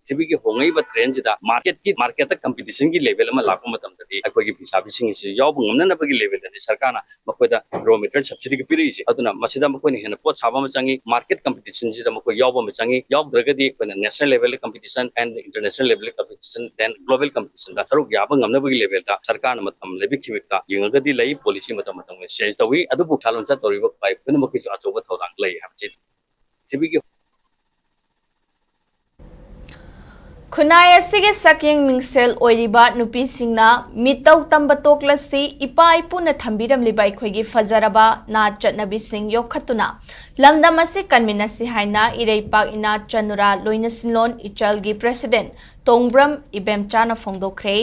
ꯄ꯭ꯔꯤꯊꯤꯕꯤꯒꯤ ꯍꯣꯡꯂꯛꯏꯕ trendꯁꯤꯗ marketꯀꯤ, marketꯇ competitionꯒꯤ level ꯑꯃ ꯂꯥꯛꯄ ꯃꯇꯝꯗꯗꯤ ꯑꯩꯈꯣꯏꯒꯤ ꯐꯤꯁꯥꯕꯤꯁꯤꯡ ꯑꯁꯤ ꯌꯥꯎꯕ ꯉꯝꯅꯅꯕꯒꯤ levelꯗꯅꯤ ꯁꯔꯀꯥꯔꯅ ꯃꯈꯣꯏꯗ raw material subsidyꯒ ꯄꯤꯔꯛꯏꯁꯦ꯫ ꯑꯗꯨꯅ ꯃꯁꯤꯗ ꯃꯈꯣꯏꯅ ꯍꯦꯟꯅ ꯄꯣꯠ ꯁꯥꯕ ꯑꯃ ꯆꯪꯉꯤ, market competitionꯁꯤꯗ ꯃꯈꯣꯏ ꯌꯥꯎꯕ ꯑꯃ ꯆꯪꯉꯤ꯫ ꯌꯥꯎꯗ꯭ꯔꯒꯗꯤ ꯑꯩꯈꯣꯏꯅ national levelꯗ competition and international levelꯗ competition, then global competitionꯗ ꯁꯔꯨꯛ ꯌꯥꯕ ꯉꯝꯅꯕꯒꯤ levelꯗ ꯁꯔꯀꯥꯔꯅ ꯃꯇꯝ ꯂꯦꯞꯄꯤꯈꯤꯕꯗ ꯌꯦꯡꯉꯒꯗꯤ ꯂꯩ, policy ꯃꯇꯝ ꯃꯇꯝꯒꯤ change ꯇꯧꯏ꯫ ꯑꯗꯨꯕꯨ ꯐꯤꯁꯥ ꯂꯣꯟꯁꯥ ꯇꯧꯔꯤꯕ ꯈ꯭ꯋꯥꯏ ꯄꯨꯝꯅꯃꯛꯀꯤꯁꯨ ꯑꯆꯧꯕ ꯊꯧꯗꯥꯡ ꯂꯩ ꯍꯥꯏꯕꯁꯤ ꯄ꯭ꯔꯤꯊꯤꯕꯤꯒꯤ ꯈꯨꯟꯅꯥꯏ ꯑꯁꯤꯒꯤ ꯁꯛꯌꯦꯡ ꯃꯤꯡꯁꯦꯜ ꯑꯣꯏꯔꯤꯕ ꯅꯨꯄꯤꯁꯤꯡꯅ ꯃꯤꯇꯧ ꯇꯝꯕ ꯇꯣꯛꯂꯁꯤ, ꯏꯄꯥ ꯏꯄꯨꯅ ꯊꯝꯕꯤꯔꯝꯂꯤꯕ ꯑꯩꯈꯣꯏꯒꯤ ꯐꯖꯔꯕ ꯅꯥꯠ ꯆꯠꯅꯕꯤꯁꯤꯡ ꯌꯣꯛꯈꯠꯇꯨꯅ ꯂꯝꯗꯝ ꯑꯁꯤ ꯀꯟꯃꯤꯟꯅꯁꯤ ꯍꯥꯏꯅ ꯏꯔꯩꯄꯥꯛ ꯏꯅꯥꯠ ꯆꯅꯨꯔꯥ ꯂꯣꯏꯅꯁꯤꯟꯂꯣꯟ ꯏꯆꯜꯒꯤ president ꯇꯣꯡꯕ꯭ꯔꯝ ꯏꯕꯦꯝꯆꯥꯅ ꯐꯣꯡꯗꯣꯛꯈ꯭ꯔꯦ꯫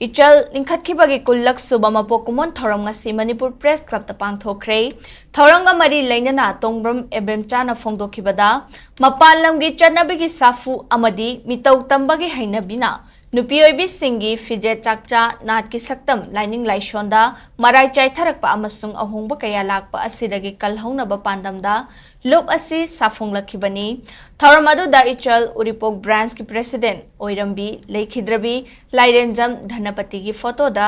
ꯏꯆꯜ ꯂꯤꯡꯈꯠꯈꯤꯕꯒꯤ ꯀꯨꯟꯂꯛ ꯁꯨꯕ ꯃꯄꯣꯛ ꯀꯨꯝꯑꯣꯟ ꯊꯧꯔꯝ ꯉꯁꯤ ꯃꯅꯤꯄꯨꯔ ꯄ꯭ꯔꯦꯁ ꯀ꯭ꯂꯕꯇ ꯄꯥꯡꯊꯣꯛꯈ꯭ꯔꯦ꯫ ꯊꯧꯔꯝꯒ ꯃꯔꯤ ꯂꯩꯅꯅ ꯇꯣꯡꯕ꯭ꯔꯝ ꯑꯦꯕꯦꯝꯆꯥꯅ ꯐꯣꯡꯗꯣꯛꯈꯤꯕꯗ, ꯃꯄꯥꯟ ꯂꯝꯒꯤ ꯆꯠꯅꯕꯤꯒꯤ ꯁꯥꯐꯨ ꯑꯃꯗꯤ ꯃꯤꯇꯧ ꯇꯝꯕꯒꯤ ꯍꯩꯅꯕꯤꯅ ꯅꯨꯄꯤ ꯑꯣꯏꯕꯤꯁꯤꯡꯒꯤ ꯐꯤꯖꯦꯠ ꯆꯥꯛꯆꯥ, ꯅꯥꯠꯀꯤ ꯁꯛꯇꯝ, ꯂꯥꯏꯅꯤꯡ ꯂꯥꯏꯁꯣꯟꯗ ꯃꯔꯥꯏ ꯆꯥꯏꯊꯔꯛꯄ ꯑꯃꯁꯨꯡ ꯑꯍꯣꯡꯕ ꯀꯌꯥ ꯂꯥꯛꯄ ꯑꯁꯤꯗꯒꯤ ꯀꯜꯍꯧꯅꯕ ꯄꯥꯟꯗꯝꯗ ꯂꯨꯞ ꯑꯁꯤ ꯁꯥꯐꯣꯡꯂꯛꯈꯤꯕꯅꯤ꯫ ꯊꯧꯔꯝ ꯑꯗꯨꯗ ꯏꯆꯜ ꯎꯔꯤꯄꯣꯛ ꯕ꯭ꯔꯥꯟꯁꯀꯤ ꯄ꯭ꯔꯦꯁꯤꯗꯦꯟ ꯑꯣꯏꯔꯝꯕꯤ ꯂꯩꯈꯤꯗ꯭ꯔꯕꯤ ꯂꯥꯏꯔꯦꯟꯖꯝ ꯙꯅꯄꯇꯤꯒꯤ ꯐꯣꯇꯣꯗ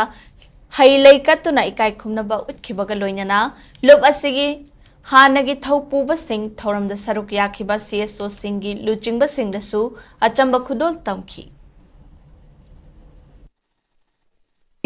ꯍꯩ ꯂꯩ ꯀꯠꯇꯨꯅ ꯏꯀꯥꯏ ꯈꯨꯝꯅꯕ ꯎꯠꯈꯤꯕꯒ ꯂꯣꯏꯅꯅ ꯂꯨꯞ ꯑꯁꯤꯒꯤ ꯍꯥꯟꯅꯒꯤ ꯊꯧꯄꯨꯕꯁꯤꯡ, ꯊꯧꯔꯝꯗ ꯁꯔꯨꯛ ꯌꯥꯈꯤꯕ ꯁꯤ ꯑꯦꯁ ꯑꯣꯁꯤꯡꯒꯤ ꯂꯨꯆꯤꯡꯕꯁꯤꯡꯗꯁꯨ ꯑꯆꯝꯕ ꯈꯨꯗꯣꯜ ꯇꯝꯈꯤ꯫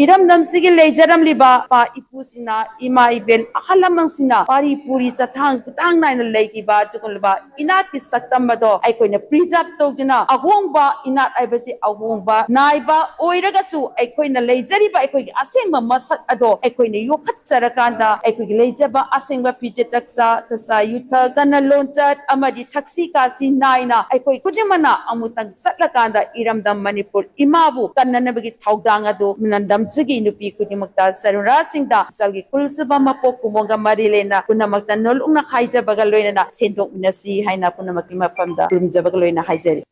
ꯏꯔꯝꯗꯝꯁꯤꯒꯤ ꯂꯩꯖꯔꯝꯂꯤꯕ ꯏꯄꯥ ꯏꯄꯨꯁꯤꯡꯅ, ꯏꯃꯥ ꯏꯕꯦꯟ ꯑꯍꯜ ꯂꯃꯟꯁꯤꯡꯅ ꯄꯥꯔꯤ ꯄꯨꯔꯤ ꯆꯊꯥꯡ ꯈꯨꯊꯥꯡ ꯅꯥꯏꯅ ꯂꯩꯈꯤꯕ ꯑꯗꯨꯒꯨꯝꯂꯕ ꯏꯅꯥꯠꯀꯤ ꯁꯛꯇꯝ ꯑꯗꯣ ꯑꯩꯈꯣꯏꯅ ꯄ꯭ꯔꯤꯖꯥꯔꯚ ꯇꯧꯗꯨꯅ, ꯑꯍꯣꯡꯕ ꯏꯅꯥꯠ ꯍꯥꯏꯕꯁꯤ ꯑꯍꯣꯡꯕ ꯅꯥꯏꯕ ꯑꯣꯏꯔꯒꯁꯨ, ꯑꯩꯈꯣꯏꯅ ꯂꯩꯖꯔꯤꯕ ꯑꯩꯈꯣꯏꯒꯤ ꯑꯁꯦꯡꯕ ꯃꯁꯛ ꯑꯗꯣ ꯑꯩꯈꯣꯏꯅ ꯌꯣꯛꯈꯠꯆꯔꯀꯥꯟꯗ, ꯑꯩꯈꯣꯏꯒꯤ ꯂꯩꯖꯕ ꯑꯁꯦꯡꯕ ꯐꯤꯖꯦꯠ ꯆꯛꯆꯥ, ꯆꯥꯛꯆꯥ ꯌꯨꯊꯛ, ꯆꯠꯅ ꯂꯣꯟꯆꯠ ꯑꯃꯗꯤ ꯊꯛꯁꯤ ꯈꯥꯁꯤ ꯅꯥꯏꯅ ꯑꯩꯈꯣꯏ ꯈꯨꯗꯤꯡꯃꯛꯅ ꯑꯃꯨꯛꯇꯪ ꯆꯠꯂꯀꯥꯟꯗ ꯏꯔꯝꯗꯝ ꯃꯅꯤꯄꯨꯔ ꯏꯃꯥꯕꯨ ꯀꯟꯅꯅꯕꯒꯤ ꯊꯧꯗꯥꯡ ꯑꯗꯨ ꯅꯝꯗꯝꯁꯤꯒꯤ ꯅꯨꯄꯤ ꯈꯨꯗꯤꯡꯃꯛꯇ ꯆꯔꯨꯔꯥꯁꯤꯡꯗ ꯏꯆꯜꯒꯤ ꯀꯨꯟꯁꯨꯕ ꯃꯄꯣꯛ ꯀꯨꯝꯑꯣꯟꯒ ꯃꯔꯤ ꯂꯩꯅ ꯄꯨꯝꯅꯃꯛꯇ ꯅꯣꯜꯂꯨꯛꯅ ꯍꯥꯏꯖꯕꯒ ꯂꯣꯏꯅꯅ ꯁꯦꯟꯗꯣꯛꯃꯤꯟꯅꯁꯤ ꯍꯥꯏꯅ ꯄꯨꯝꯅꯃꯛꯀꯤ ꯃꯐꯝꯗ ꯈꯨꯔꯨꯝꯖꯕꯒ ꯂꯣꯏꯅ ꯍꯥꯏꯖꯔꯤ꯫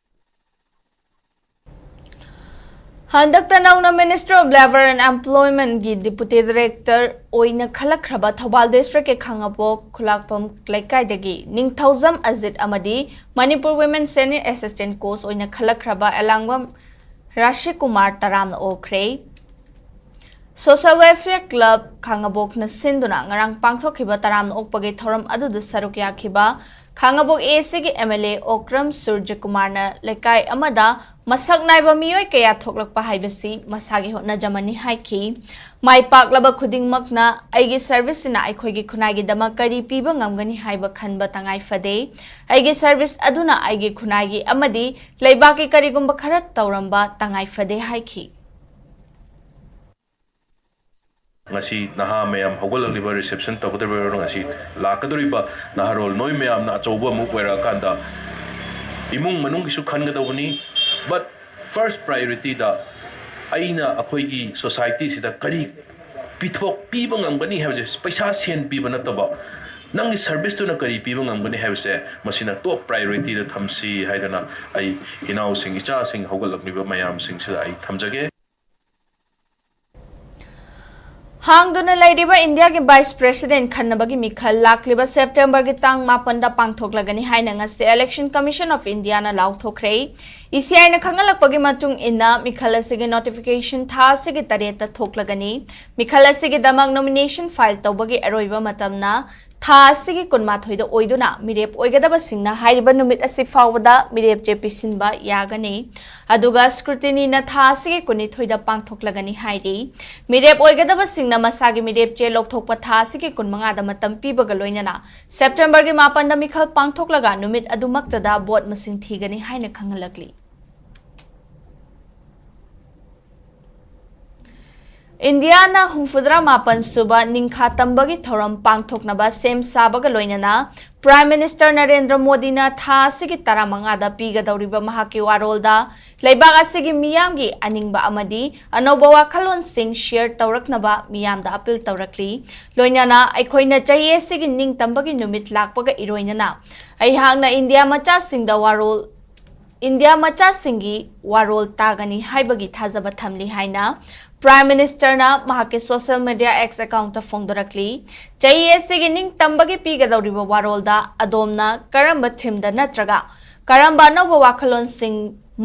ꯍꯟꯗꯛꯇ ꯅꯧꯅ Ministry of Labour and Employment ꯒꯤ Deputy Director ꯑꯣꯏꯅ ꯈꯜꯂꯛꯈ꯭ꯔꯕ ꯊꯧꯕꯥꯜ District ꯀꯤ ꯈꯥꯉꯕꯣꯛ ꯈꯨꯂꯥꯛꯄꯝ ꯂꯩꯀꯥꯏꯗꯒꯤ ꯅꯤꯡꯊꯧꯖꯝ ꯑꯖꯤꯠ ꯑꯃꯗꯤ Manipur Women Senior Assistant Coach ꯑꯣꯏꯅ ꯈꯜꯂꯛꯈ꯭ꯔꯕ ꯑꯦꯂꯥꯡꯕꯝ ꯔꯥꯁꯤꯀꯨꯃꯥꯔ ꯇꯔꯥꯝꯅ ꯑꯣꯛꯈ꯭ꯔꯦ꯫ Social Welfare Club ꯈꯥꯉꯕꯣꯛꯅ ꯁꯤꯟꯗꯨꯅ ꯉꯔꯥꯡ ꯄꯥꯡꯊꯣꯛꯈꯤꯕ ꯇꯔꯥꯝꯅ ꯑꯣꯛꯄꯒꯤ ꯊꯧꯔꯝ ꯑꯗꯨꯗ ꯁꯔꯨꯛ ꯌꯥꯈꯤꯕ ꯈꯥꯉꯕꯣꯛ A C ꯒꯤ M L A ꯑꯣꯀ꯭ꯔꯝ ꯁꯨꯔꯖꯀꯨꯃꯥꯔꯅ ꯂꯩꯀꯥꯏ ꯑꯃꯗ ꯃꯁꯛ ꯅꯥꯏꯕ ꯃꯤꯑꯣꯏ ꯀꯌꯥ ꯊꯣꯛꯂꯛꯄ ꯍꯥꯏꯕꯁꯤ ꯃꯁꯥꯒꯤ ꯍꯣꯠꯅꯖꯃꯟꯅꯤ ꯍꯥꯏꯈꯤ꯫ ꯃꯥꯏ ꯄꯥꯛꯂꯕ ꯈꯨꯗꯤꯡꯃꯛꯅ ꯑꯩꯒꯤ service ꯁꯤꯅ ꯑꯩꯈꯣꯏꯒꯤ ꯈꯨꯟꯅꯥꯏꯒꯤꯗꯃꯛ ꯀꯔꯤ ꯄꯤꯕ ꯉꯝꯒꯅꯤ ꯍꯥꯏꯕ ꯈꯟꯕ ꯇꯉꯥꯏ ꯐꯗꯦ꯫ ꯑꯩꯒꯤ service ꯑꯗꯨꯅ ꯑꯩꯒꯤ ꯈꯨꯟꯅꯥꯏꯒꯤ ꯑꯃꯗꯤ ꯂꯩꯕꯥꯛꯀꯤ ꯀꯔꯤꯒꯨꯝꯕ ꯈꯔ ꯇꯧꯔꯝꯕ ꯇꯉꯥꯏ ꯐꯗꯦ ꯍꯥꯏꯈꯤ꯫ ꯉꯁꯤ ꯅꯍꯥ ꯃꯌꯥꯝ ꯍꯧꯒꯠꯂꯛꯂꯤꯕ reception ꯇꯧꯒꯗꯧꯔꯤꯕ, ꯉꯁꯤ ꯂꯥꯛꯀꯗꯧꯔꯤꯕ ꯅꯍꯥꯔꯣꯜ ꯅꯣꯏ ꯃꯌꯥꯝꯅ ꯑꯆꯧꯕ ꯑꯃꯨꯛ ꯑꯣꯏꯔꯛꯑꯀꯥꯟꯗ ꯏꯃꯨꯡ ꯃꯅꯨꯡꯒꯤꯁꯨ ꯈꯟꯒꯗꯧꯕꯅꯤ, but first priority ꯗ ꯑꯩꯅ ꯑꯩꯈꯣꯏꯒꯤ ꯁꯣꯁꯥꯏꯇꯤꯁꯤꯗ ꯀꯔꯤ ꯄꯤꯊꯣꯛ ꯄꯤꯕ ꯉꯝꯒꯅꯤ ꯍꯥꯏꯕꯁꯦ, ꯄꯩꯁꯥ ꯁꯦꯟ ꯄꯤꯕ ꯅꯠꯇꯕ, ꯅꯪꯒꯤ ꯁꯔꯚꯤꯁꯇꯨꯅ ꯀꯔꯤ ꯄꯤꯕ ꯉꯝꯒꯅꯤ ꯍꯥꯏꯕꯁꯦ, ꯃꯁꯤꯅ ꯇꯣꯞ ꯄ꯭ꯔꯥꯏꯌꯣꯔꯤꯇꯤꯗ ꯊꯝꯁꯤ ꯍꯥꯏꯗꯅ ꯑꯩ ꯏꯅꯥꯎꯁꯤꯡ, ꯏꯆꯥꯁꯤꯡ ꯍꯧꯒꯠꯂꯛꯂꯤꯕ ꯃꯌꯥꯝꯁꯤꯡꯁꯤꯗ ꯑꯩ ꯊꯝꯖꯒꯦ꯫ ꯍꯥꯡꯗꯨꯅ ꯂꯩꯔꯤꯕ ꯏꯟꯗꯤꯌꯥꯒꯤ ꯚꯥꯏꯁ ꯄ꯭ꯔꯦꯁꯤꯗꯦꯟꯠ ꯈꯟꯅꯕꯒꯤ ꯃꯤꯈꯜ ꯂꯥꯛꯂꯤꯕ ꯁꯦꯞꯇꯦꯝꯕꯔꯒꯤ ꯇꯥꯡ ꯃꯥꯄꯟꯗ ꯄꯥꯡꯊꯣꯛꯂꯒꯅꯤ ꯍꯥꯏꯅ ꯉꯁꯤ election commission of Indian ꯂꯥꯎꯊꯣꯛꯈ꯭ꯔꯦ꯫ E ꯁꯤ ꯑꯥꯏꯅ ꯈꯪꯍꯜꯂꯛꯄꯒꯤ ꯃꯇꯨꯡ ꯏꯟꯅ, ꯃꯤꯈꯜ ꯑꯁꯤꯒꯤ ꯅꯣꯇꯤꯐꯤꯀꯦꯁꯟ ꯊꯥ ꯑꯁꯤꯒꯤ ꯇꯔꯦꯠꯇ ꯊꯣꯛꯂꯒꯅꯤ꯫ ꯃꯤꯈꯜ ꯑꯁꯤꯒꯤꯗꯃꯛ ꯅꯣꯃꯤꯅꯦꯁꯟ ꯐꯥꯏꯜ ꯇꯧꯕꯒꯤ ꯑꯔꯣꯏꯕ ꯃꯇꯝꯅ ꯊꯥ ꯑꯁꯤꯒꯤ ꯀꯨꯟꯃꯥꯊꯣꯏꯗ ꯑꯣꯏꯗꯨꯅ, ꯃꯤꯔꯦꯞ ꯑꯣꯏꯒꯗꯕꯁꯤꯡꯅ ꯍꯥꯏꯔꯤꯕ ꯅꯨꯃꯤꯠ ꯑꯁꯤ ꯐꯥꯎꯕꯗ ꯃꯤꯔꯦꯞ ꯆꯦ ꯄꯤꯁꯤꯟꯕ ꯌꯥꯒꯅꯤ꯫ ꯑꯗꯨꯒ ꯁ꯭ꯀ꯭ꯔꯨꯇꯤꯅꯤꯅ ꯊꯥ ꯑꯁꯤꯒꯤ ꯀꯨꯟꯅꯤꯊꯣꯏꯗ ꯄꯥꯡꯊꯣꯛꯂꯒꯅꯤ ꯍꯥꯏꯔꯤ꯫ ꯃꯤꯔꯦꯞ ꯑꯣꯏꯒꯗꯕꯁꯤꯡꯅ ꯃꯁꯥꯒꯤ ꯃꯤꯔꯦꯞ ꯆꯦ ꯂꯧꯊꯣꯛꯄ ꯊꯥ ꯑꯁꯤꯒꯤ ꯀꯨꯟꯃꯉꯥꯗ ꯃꯇꯝ ꯄꯤꯕꯒ ꯂꯣꯏꯅꯅ ꯁꯦꯞꯇꯦꯝꯕꯔꯒꯤ ꯃꯥꯄꯟꯗ ꯃꯤꯈꯜ ꯄꯥꯡꯊꯣꯛꯂꯒ ꯅꯨꯃꯤꯠ ꯑꯗꯨꯃꯛꯇꯗ ꯚꯣꯠ ꯃꯁꯤꯡ ꯊꯤꯒꯅꯤ ꯍꯥꯏꯅ ꯈꯪꯍꯜꯂꯛꯂꯤ꯫ ꯏꯟꯗꯤꯌꯥꯅ ꯍꯨꯝꯐꯨꯇꯔꯥ ꯃꯥꯄꯟ ꯁꯨꯕ ꯅꯤꯡꯈꯥ ꯇꯝꯕꯒꯤ ꯊꯧꯔꯝ ꯄꯥꯡꯊꯣꯛꯅꯕ ꯁꯦꯝ ꯁꯥꯕꯒ ꯂꯣꯏꯅꯅ Prime Minister ꯅꯔꯦꯟꯗ꯭ꯔ ꯃꯣꯗꯤꯅ ꯊꯥ ꯑꯁꯤꯒꯤ ꯇꯔꯥꯃꯉꯥꯗ ꯄꯤꯒꯗꯧꯔꯤꯕ ꯃꯍꯥꯛꯀꯤ ꯋꯥꯔꯣꯜꯗ ꯂꯩꯕꯥꯛ ꯑꯁꯤꯒꯤ ꯃꯤꯌꯥꯝꯒꯤ ꯑꯅꯤꯡꯕ ꯑꯃꯗꯤ ꯑꯅꯧꯕ ꯋꯥꯈꯜꯂꯣꯟꯁꯤꯡ ꯁꯤꯌꯔ ꯇꯧꯔꯛꯅꯕ ꯃꯤꯌꯥꯝꯗ ꯑꯄꯤꯜ ꯇꯧꯔꯛꯂꯤ꯫ ꯂꯣꯏꯅꯅ ꯑꯩꯈꯣꯏꯅ ꯆꯍꯤ ꯑꯁꯤꯒꯤ ꯅꯤꯡꯇꯝꯕꯒꯤ ꯅꯨꯃꯤꯠ ꯂꯥꯛꯄꯒ ꯏꯔꯣꯏꯅꯅ ꯑꯩꯍꯥꯛꯅ ꯏꯟꯗꯤꯌꯥ ꯃꯆꯥꯁꯤꯡꯗ ꯋꯥꯔꯣꯜ ꯏꯟꯗꯤꯌꯥ ꯃꯆꯥꯁꯤꯡꯒꯤ ꯋꯥꯔꯣꯜ ꯇꯥꯒꯅꯤ ꯍꯥꯏꯕꯒꯤ ꯊꯥꯖꯕ ꯊꯝꯂꯤ ꯍꯥꯏꯅ Prime Minister ꯅ ꯃꯍꯥꯛꯀꯤ social media X account ꯇ ꯐꯣꯡꯗꯣꯔꯛꯂꯤ꯫ ꯆꯍꯤ ꯑꯁꯤꯒꯤ ꯅꯤꯡꯇꯝꯕꯒꯤ ꯄꯤꯒꯗꯧꯔꯤꯕ ꯋꯥꯔꯣꯜꯗ ꯑꯗꯣꯝꯅ ꯀꯔꯝꯕ theme ꯗ ꯅꯠꯇ꯭ꯔꯒ ꯀꯔꯝꯕ ꯑꯅꯧꯕ ꯋꯥꯈꯜꯂꯣꯟꯁꯤꯡ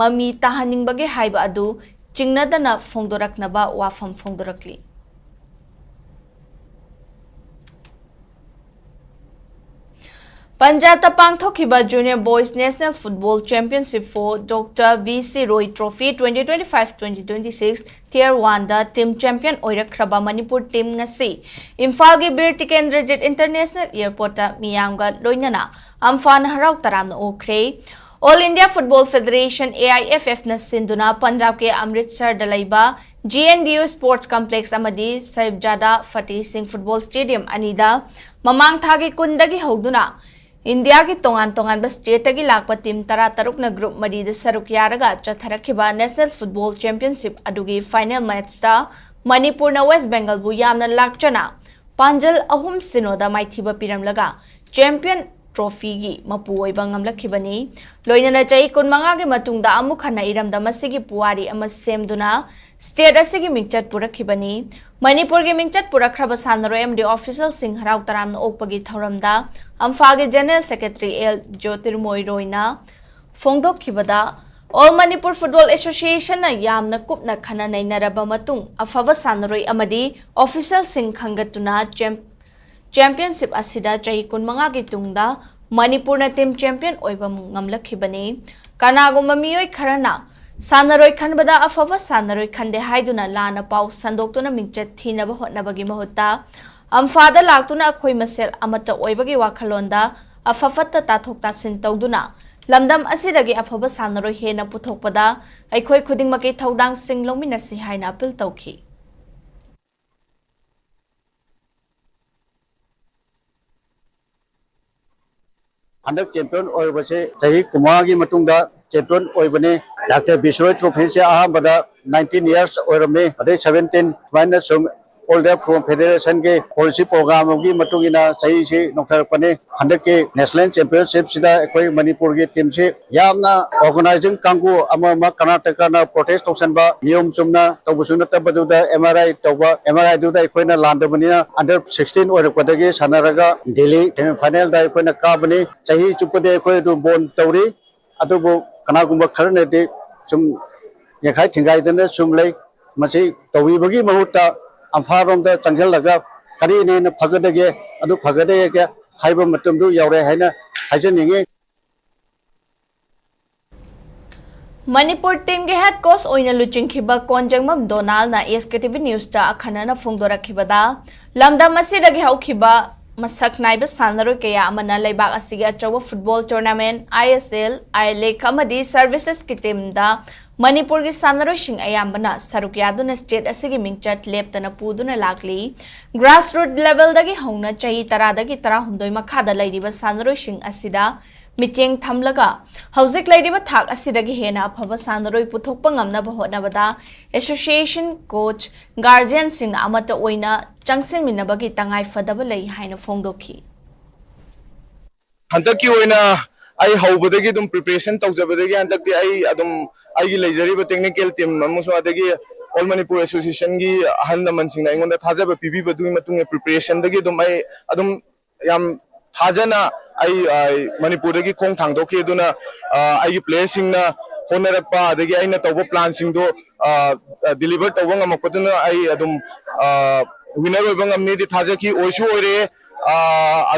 ꯃꯃꯤ ꯇꯥꯍꯟꯅꯤꯡꯕꯒꯦ ꯍꯥꯏꯕ ꯑꯗꯨ ꯆꯤꯡꯅꯗꯅ ꯐꯣꯡꯗꯣꯔꯛꯅꯕ ꯋꯥꯐꯝ ꯐꯣꯡꯗꯣꯔꯛꯂꯤ꯫ ꯄꯟꯖꯥꯕꯇ ꯄꯥꯡꯊꯣꯛꯈꯤꯕ Junior Boys National Football Championship for Doctor V C Roy Trophy twenty twenty-five twenty twenty-six Tier one the team champion ꯑꯣꯏꯔꯛꯈ꯭ꯔꯕ Manipur team ꯉꯁꯤ ꯏꯝꯐꯥꯜꯒꯤ ꯕꯤꯔ ꯇꯤꯀꯦꯟꯗ꯭ꯔꯖꯤꯠ International Airport ꯇ ꯃꯤꯌꯥꯝꯒ ꯂꯣꯏꯅꯅ ꯑꯝꯐꯥꯟ ꯍꯔꯥꯎ ꯇꯔꯥꯝꯅ ꯑꯣꯛꯈ꯭ꯔꯦ꯫ All India Football Federation, A I F F ꯅ ꯁꯤꯟꯗꯨꯅ ꯄꯟꯖꯥꯕꯀꯤ ꯑꯃ꯭ꯔꯤꯠꯁꯔꯗ ꯂꯩꯕ G N D U Sports Complex ꯑꯃꯗꯤ ꯁꯥꯍꯤꯕꯖꯥꯗꯥ ꯐꯇꯦꯍ ꯁꯤꯡ Football Stadium ꯑꯅꯤꯗ ꯃꯃꯥꯡ ꯊꯥꯒꯤ ꯀꯨꯟꯗꯒꯤ ꯍꯧꯗꯨꯅ ꯏꯟꯗꯤꯌꯥꯒꯤ ꯇꯣꯉꯥꯟ ꯇꯣꯉꯥꯟꯕ stateꯇꯒꯤ ꯂꯥꯛꯄ team ꯇꯔꯥ ꯇꯔꯨꯛꯅ group ꯃꯔꯤꯗ ꯁꯔꯨꯛ ꯌꯥꯔꯒ ꯆꯠꯊꯔꯛꯈꯤꯕ National Football Championship ꯑꯗꯨꯒꯤ final matchꯇ ꯃꯅꯤꯄꯨꯔꯅ West Bengalꯕꯨ ꯌꯥꯝꯅ ꯂꯥꯛꯆꯅ ꯄꯥꯟꯖꯜ ꯑꯍꯨꯝ ꯁꯤꯅꯣꯗ ꯃꯥꯏꯊꯤꯕ ꯄꯤꯔꯝꯂꯒ champion trophyꯒꯤ ꯃꯄꯨ ꯑꯣꯏꯕ ꯉꯝꯂꯛꯈꯤꯕꯅꯤ꯫ ꯂꯣꯏꯅꯅ ꯆꯍꯤ ꯀꯨꯟꯃꯉꯥꯒꯤ ꯃꯇꯨꯡꯗ ꯑꯃꯨꯛ ꯍꯟꯅ ꯏꯔꯝꯗꯝ ꯑꯁꯤꯒꯤ ꯄꯨꯋꯥꯔꯤ ꯑꯃ ꯁꯦꯝꯗꯨꯅ state ꯑꯁꯤꯒꯤ ꯃꯤꯡꯆꯠ ꯄꯨꯔꯛꯈꯤꯕꯅꯤ꯫ ꯃꯅꯤꯄꯨꯔꯒꯤ ꯃꯤꯡꯆꯠ ꯄꯨꯔꯛꯈ꯭ꯔꯕ ꯁꯥꯟꯅꯔꯣꯏ ꯑꯃꯗꯤ officialꯁꯤꯡ ꯍꯔꯥꯎ ꯇꯔꯥꯝꯅ ꯑꯣꯛꯄꯒꯤ ꯊꯧꯔꯝꯗ ꯑꯝꯐꯥꯒꯤ General Secretary ꯑꯦꯜ ꯖ꯭ꯌꯣꯇꯤꯔꯃꯣꯏ ꯔꯣꯏꯅ ꯐꯣꯡꯗꯣꯛꯈꯤꯕꯗ, All Manipur Football Associationꯅ ꯌꯥꯝꯅ ꯀꯨꯞꯅ ꯈꯟꯅ ꯅꯩꯅꯔꯕ ꯃꯇꯨꯡ ꯑꯐꯕ ꯁꯥꯟꯅꯔꯣꯏ ꯑꯃꯗꯤ officialꯁꯤꯡ ꯈꯟꯒꯠꯇꯨꯅ ꯆꯦꯝ-, championship ꯑꯁꯤꯗ ꯆꯍꯤ ꯀꯨꯟꯃꯉꯥꯒꯤ ꯇꯨꯡꯗ ꯃꯅꯤꯄꯨꯔꯅ team champion ꯑꯣꯏꯕ ꯉꯝꯂꯛꯈꯤꯕꯅꯤ꯫ ꯀꯅꯥꯒꯨꯝꯕ ꯃꯤꯑꯣꯏ ꯈꯔꯅ ꯁꯥꯟꯅꯔꯣꯏ ꯈꯟꯕꯗ ꯑꯐꯕ ꯁꯥꯟꯅꯔꯣꯏ ꯈꯟꯗꯦ ꯍꯥꯏꯗꯨꯅ ꯂꯥꯟꯅ ꯄꯥꯎ ꯁꯟꯗꯣꯛꯇꯨꯅ ꯃꯤꯡꯆꯠ ꯊꯤꯅꯕ ꯍꯣꯠꯅꯕꯒꯤ ꯃꯍꯨꯠꯇ, ꯑꯝꯐꯥꯗ ꯂꯥꯛꯇꯨꯅ ꯑꯩꯈꯣꯏ ꯃꯁꯦꯜ ꯑꯃꯠꯇ ꯑꯣꯏꯕꯒꯤ ꯋꯥꯈꯜꯂꯣꯟꯗ ꯑꯐ ꯐꯠꯇ ꯇꯥꯊꯣꯛ ꯇꯥꯁꯤꯟ ꯇꯧꯗꯨꯅ ꯂꯝꯗꯝ ꯑꯁꯤꯗꯒꯤ ꯑꯐꯕ ꯁꯥꯟꯅꯔꯣꯏ ꯍꯦꯟꯅ ꯄꯨꯊꯣꯛꯄꯗ ꯑꯩꯈꯣꯏ ꯈꯨꯗꯤꯡꯃꯛꯀꯤ ꯊꯧꯗꯥꯡꯁꯤꯡ ꯂꯧꯃꯤꯟꯅꯁꯤ ꯍꯥꯏꯅ appeal ꯇꯧꯈꯤ꯫ ꯍꯟꯗꯛ champion ꯑꯣꯏꯔꯕꯁꯦ ꯆꯍꯤ ꯀꯨꯟꯃꯉꯥꯒꯤ ꯃꯇꯨꯡꯗ champion ꯑꯣꯏꯕꯅꯤ꯫ Doctor Viceroy Trophyꯁꯦ ꯑꯍꯥꯟꯕꯗ nineteen years ꯑꯣꯏꯔꯝꯃꯤ, ꯑꯗꯩ seventeen, ꯁꯨꯃꯥꯏꯅ ꯁꯨꯝ All India Football Federationꯒꯤ policy programꯒꯤ ꯃꯇꯨꯡ ꯏꯟꯅ ꯆꯍꯤꯁꯤ ꯅꯣꯡꯊꯔꯛꯄꯅꯤ꯫ ꯍꯟꯗꯛꯀꯤ National Championshipꯁꯤꯗ ꯑꯩꯈꯣꯏ ꯃꯅꯤꯄꯨꯔꯒꯤ teamꯁꯤ ꯌꯥꯝꯅ organizing ꯀꯥꯡꯕꯨ ꯑꯃ ꯑꯃ ꯀꯔꯅꯥꯇꯀꯅ protest ꯇꯧꯁꯟꯕ, ꯅꯤꯌꯣꯝ ꯆꯨꯝꯅ ꯇꯧꯕꯁꯨ ꯅꯠꯇꯕꯗꯨꯗ M R I ꯇꯧꯕ, M R Iꯗꯨꯗ ꯑꯩꯈꯣꯏꯅ ꯂꯥꯟꯗꯕꯅꯤꯅ under sixteen ꯑꯣꯏꯔꯛꯄꯗꯒꯤ ꯁꯥꯟꯅꯔꯒ ꯗꯦꯜꯂꯤ semi finalꯗ ꯑꯩꯈꯣꯏꯅ ꯀꯥꯕꯅꯤ꯫ ꯆꯍꯤ ꯆꯨꯞꯄꯗꯤ ꯑꯩꯈꯣꯏ ꯑꯗꯨ bond ꯇꯧꯔꯤ꯫ ꯑꯗꯨꯕꯨ ꯀꯅꯥꯒꯨꯝꯕ ꯈꯔꯅꯗꯤ ꯁꯨꯝ ꯌꯦꯡꯈꯥꯏ ꯊꯤꯡꯒꯥꯏꯗꯅ ꯁꯨꯝ ꯂꯩ꯫ ꯃꯁꯤ ꯇꯧꯕꯤꯕꯒꯤ ꯃꯍꯨꯠꯇ ꯑꯝꯐꯥꯔꯣꯝꯗ ꯆꯪꯁꯤꯜꯂꯒ ꯀꯔꯤꯅ ꯍꯦꯟꯅ ꯐꯒꯗꯒꯦ, ꯑꯗꯨ ꯐꯒꯗꯒꯦ ꯍꯥꯏꯕ ꯃꯇꯝꯗꯨ ꯌꯧꯔꯦ ꯍꯥꯏꯅ ꯍꯥꯏꯖꯅꯤꯡꯉꯤ꯫ ꯃꯅꯤꯄꯨꯔ teamꯒꯤ head coach ꯑꯣꯏꯅ ꯂꯨꯆꯤꯡꯈꯤꯕ ꯀꯣꯟꯖꯪꯕꯝ ꯗꯣꯅꯥꯜꯅ S K T V Newsꯇ ꯑꯈꯟꯅꯅ ꯐꯣꯡꯗꯣꯔꯛꯈꯤꯕꯗ, ꯂꯝꯗꯝ ꯑꯁꯤꯗꯒꯤ ꯍꯧꯈꯤꯕ ꯃꯁꯛ ꯅꯥꯏꯕ ꯁꯥꯟꯅꯔꯣꯏ ꯀꯌꯥ ꯑꯃꯅ ꯂꯩꯕꯥꯛ ꯑꯁꯤꯒꯤ ꯑꯆꯧꯕ football tournament, I S L, I-League ꯑꯃꯗꯤ servicesꯀꯤ teamꯗ ꯃꯅꯤꯄꯨꯔꯒꯤ ꯁꯥꯟꯅꯔꯣꯏꯁꯤꯡ ꯑꯌꯥꯝꯕꯅ ꯁꯔꯨꯛ ꯌꯥꯗꯨꯅ state ꯑꯁꯤꯒꯤ ꯃꯤꯡꯆꯠ ꯂꯦꯞꯇꯅ ꯄꯨꯗꯨꯅ ꯂꯥꯛꯂꯤ꯫ Grassroot levelꯗꯒꯤ ꯍꯧꯅ ꯆꯍꯤ ꯇꯔꯥꯗꯒꯤ ꯇꯔꯥꯍꯨꯝꯗꯣꯏ ꯃꯈꯥꯗ ꯂꯩꯔꯤꯕ ꯁꯥꯟꯅꯔꯣꯏꯁꯤꯡ ꯑꯁꯤꯗ ꯃꯤꯠꯌꯦꯡ ꯊꯝꯂꯒ ꯍꯧꯖꯤꯛ ꯂꯩꯔꯤꯕ ꯊꯥꯛ ꯑꯁꯤꯗꯒꯤ ꯍꯦꯟꯅ ꯑꯐꯕ ꯁꯥꯟꯅꯔꯣꯏ ꯄꯨꯊꯣꯛꯄ ꯉꯝꯅꯕ ꯍꯣꯠꯅꯕꯗ association, coach, guardianꯁꯤꯡꯅ ꯑꯃꯠꯇ ꯑꯣꯏꯅ ꯆꯪꯁꯤꯟꯃꯤꯟꯅꯕꯒꯤ ꯇꯉꯥꯏ ꯐꯗꯕ ꯂꯩ ꯍꯥꯏꯅ ꯐꯣꯡꯗꯣꯛꯈꯤ꯫ ꯍꯟꯗꯛꯀꯤ ꯑꯣꯏꯅ ꯑꯩ ꯍꯧꯕꯗꯒꯤ ꯑꯗꯨꯝ preparation ꯇꯧꯖꯕꯗꯒꯤ ꯍꯟꯗꯛꯇꯤ ꯑꯩ ꯑꯗꯨꯝ ꯑꯩꯒꯤ ꯂꯩꯖꯔꯤꯕ technical team ꯑꯃꯁꯨꯡ ꯑꯗꯒꯤ All Manipur Associationꯒꯤ ꯑꯍꯜ ꯂꯃꯟꯁꯤꯡꯅ ꯑꯩꯉꯣꯟꯗ ꯊꯥꯖꯕ ꯄꯤꯕꯤꯕꯗꯨꯒꯤ ꯃꯇꯨꯡ ꯏꯟꯅ preparationꯗꯒꯤ ꯑꯗꯨꯝ ꯑꯩ ꯑꯗꯨꯝ ꯌꯥꯝ ꯊꯥꯖꯅ ꯑꯩ ꯑ, ꯃꯅꯤꯄꯨꯔꯗꯒꯤ ꯈꯣꯡ ꯊꯥꯡꯗꯣꯛꯈꯤ꯫ ꯑꯗꯨꯅ ꯑ, ꯑꯩꯒꯤ playerꯁꯤꯡꯅ ꯍꯣꯠꯅꯔꯛꯄ ꯑꯗꯒꯤ ꯑꯩꯅ ꯇꯧꯕ planꯁꯤꯡꯗꯣ ꯑ, ꯑ, deliver ꯇꯧꯕ ꯉꯝꯃꯛꯄꯗꯨꯅ ꯑꯩ ꯑꯗꯨꯝ ꯑ, winner ꯑꯣꯏꯕ ꯉꯝꯅꯤꯗꯤ ꯊꯥꯖꯈꯤ, ꯑꯣꯏꯁꯨ ꯑꯣꯏꯔꯦ꯫ ꯑ,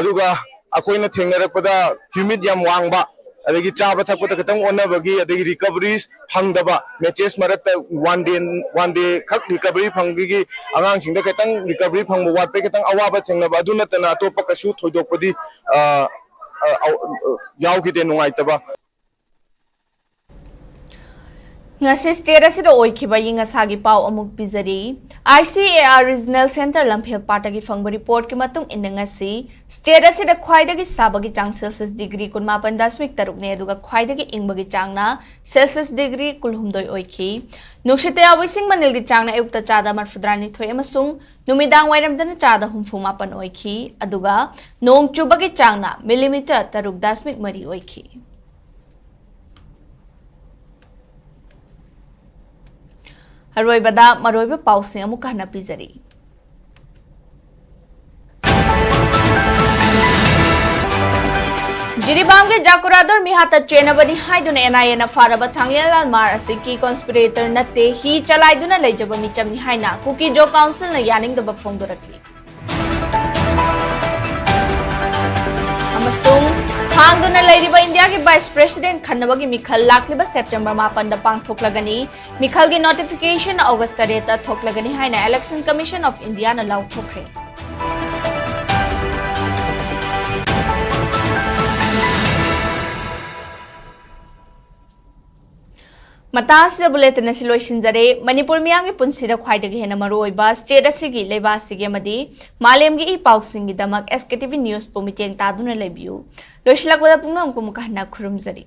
ꯑꯗꯨꯒ ꯑꯩꯈꯣꯏꯅ ꯊꯦꯡꯅꯔꯛꯄꯗ humid ꯌꯥꯝ ꯋꯥꯡꯕ, ꯑꯗꯒꯤ ꯆꯥꯕ ꯊꯛꯄꯗ ꯈꯤꯇꯪ ꯑꯣꯟꯅꯕꯒꯤ, ꯑꯗꯒꯤ recoveries ꯐꯪꯗꯕ, matches ꯃꯔꯛꯇ one day, one day ꯈꯛ recovery ꯐꯪꯕꯒꯤ ꯑꯉꯥꯡꯁꯤꯡꯗ ꯈꯤꯇꯪ recovery ꯐꯪꯕ ꯋꯥꯠꯄꯒꯤ ꯈꯤꯇꯪ ꯑꯋꯥꯕ ꯊꯦꯡꯅꯕ, ꯑꯗꯨ ꯅꯠꯇꯅ ꯑꯇꯣꯞꯄ ꯀꯩꯁꯨ ꯊꯣꯏꯗꯣꯛꯄꯗꯤ ꯑ, ꯑ, ꯑ, ꯌꯥꯎꯈꯤꯗꯦ ꯅꯨꯡꯉꯥꯏꯇꯕ꯫ ꯉꯁꯤ state ꯑꯁꯤꯗ ꯑꯣꯏꯈꯤꯕ ꯑꯏꯪ ꯑꯁꯥꯒꯤ ꯄꯥꯎ ꯑꯃꯨꯛ ꯄꯤꯖꯔꯤ꯫ I C A R Regional Centre ꯂꯝꯐꯦꯜ ꯄꯥꯠꯇꯒꯤ ꯐꯪꯕ reportꯀꯤ ꯃꯇꯨꯡ ꯏꯟꯅ ꯉꯁꯤ state ꯑꯁꯤꯗ ꯈ꯭ꯋꯥꯏꯗꯒꯤ ꯁꯥꯕꯒꯤ ꯆꯥꯡ Celsius degree ꯀꯨꯟꯃꯥꯄꯟ ꯗꯁꯃꯤꯛ ꯇꯔꯨꯛꯅꯤ, ꯑꯗꯨꯒ ꯈ꯭ꯋꯥꯏꯗꯒꯤ ꯏꯪꯕꯒꯤ ꯆꯥꯡꯅ Celsius degree ꯀꯨꯟꯍꯨꯝꯗꯣꯏ ꯑꯣꯏꯈꯤ꯫ ꯅꯨꯡꯁꯤꯠꯇ ꯌꯥꯎꯕ ꯏꯁꯤꯡ ꯃꯅꯤꯜꯒꯤ ꯆꯥꯡꯅ ꯑꯌꯨꯛꯇ ꯆꯥꯗ ꯃꯔꯐꯨꯇꯔꯥꯅꯤꯊꯣꯏ ꯑꯃꯁꯨꯡ ꯅꯨꯃꯤꯗꯥꯡ ꯋꯥꯏꯔꯝꯗꯅ ꯆꯥꯗ ꯍꯨꯝꯐꯨ ꯃꯥꯄꯟ ꯑꯣꯏꯈꯤ, ꯑꯗꯨꯒ ꯅꯣꯡ ꯆꯨꯕꯒꯤ ꯆꯥꯡꯅ millimetre ꯇꯔꯨꯛ ꯗꯁꯃꯤꯛ ꯃꯔꯤ ꯑꯣꯏꯈꯤ꯫ ꯑꯔꯣꯏꯕꯗ ꯃꯔꯨꯑꯣꯏꯕ ꯄꯥꯎꯁꯤꯡ ꯑꯃꯨꯛ ꯍꯟꯅ ꯄꯤꯖꯔꯤ꯫ ꯖꯤꯔꯤꯕꯥꯝꯒꯤ ꯖꯥꯀꯨꯔꯥꯗꯣꯔ ꯃꯤꯍꯥꯠꯇ ꯆꯦꯟꯅꯕꯅꯤ ꯍꯥꯏꯗꯨꯅ N I Aꯅ ꯐꯥꯔꯕ ꯊꯥꯡꯂꯦꯟ ꯂꯥꯜꯃꯥꯔ ꯑꯁꯤ key conspirator ꯅꯠꯇꯦ, ꯍꯤ ꯆꯂꯥꯏꯗꯨꯅ ꯂꯩꯖꯕ ꯃꯤꯆꯝꯅꯤ ꯍꯥꯏꯅ ꯀꯨꯀꯤ ꯖꯣ ꯀꯥꯎꯟꯁꯤꯜꯅ ꯌꯥꯅꯤꯡꯗꯕ ꯐꯣꯡꯗꯣꯔꯛꯂꯤ꯫ ꯑꯃꯁꯨꯡ ꯍꯥꯡꯗꯨꯅ ꯂꯩꯔꯤꯕ ꯏꯟꯗꯤꯌꯥꯒꯤ vice president ꯈꯟꯅꯕꯒꯤ ꯃꯤꯈꯜ ꯂꯥꯛꯂꯤꯕ September ꯃꯥꯄꯟꯗ ꯄꯥꯡꯊꯣꯛꯂꯒꯅꯤ꯫ ꯃꯤꯈꯜꯒꯤ notification August ꯇꯔꯦꯠꯇ ꯊꯣꯛꯂꯒꯅꯤ ꯍꯥꯏꯅ Election Commission of Indiaꯅ ꯂꯥꯎꯊꯣꯛꯈ꯭ꯔꯦ꯫ ꯃꯇꯥꯡ ꯑꯁꯤꯗ ꯕꯨꯂꯦꯇꯤꯟ ꯑꯁꯤ ꯂꯣꯏꯁꯤꯟꯖꯔꯦ꯫ ꯃꯅꯤꯄꯨꯔ ꯃꯤꯌꯥꯝꯒꯤ ꯄꯨꯟꯁꯤꯗ ꯈ꯭ꯋꯥꯏꯗꯒꯤ ꯍꯦꯟꯅ ꯃꯔꯨꯑꯣꯏꯕ ꯁ꯭ꯇꯦꯠ ꯑꯁꯤꯒꯤ, ꯂꯩꯕꯥꯛ ꯑꯁꯤꯒꯤ ꯑꯃꯗꯤ ꯃꯥꯂꯦꯝꯒꯤ ꯏ ꯄꯥꯎꯁꯤꯡꯒꯤꯗꯃꯛ ꯑꯦꯁ ꯀꯦ ꯇꯤ ꯚꯤ ꯅ꯭ꯌꯨꯁꯄꯨ ꯃꯤꯠꯌꯦꯡ ꯇꯥꯗꯨꯅ ꯂꯩꯕꯤꯌꯨ꯫ ꯂꯣꯏꯁꯤꯜꯂꯛꯄꯗ ꯄꯨꯝꯅꯃꯛꯄꯨ ꯑꯃꯨꯛꯀ ꯍꯟꯅ ꯈꯨꯔꯨꯝꯖꯔꯤ꯫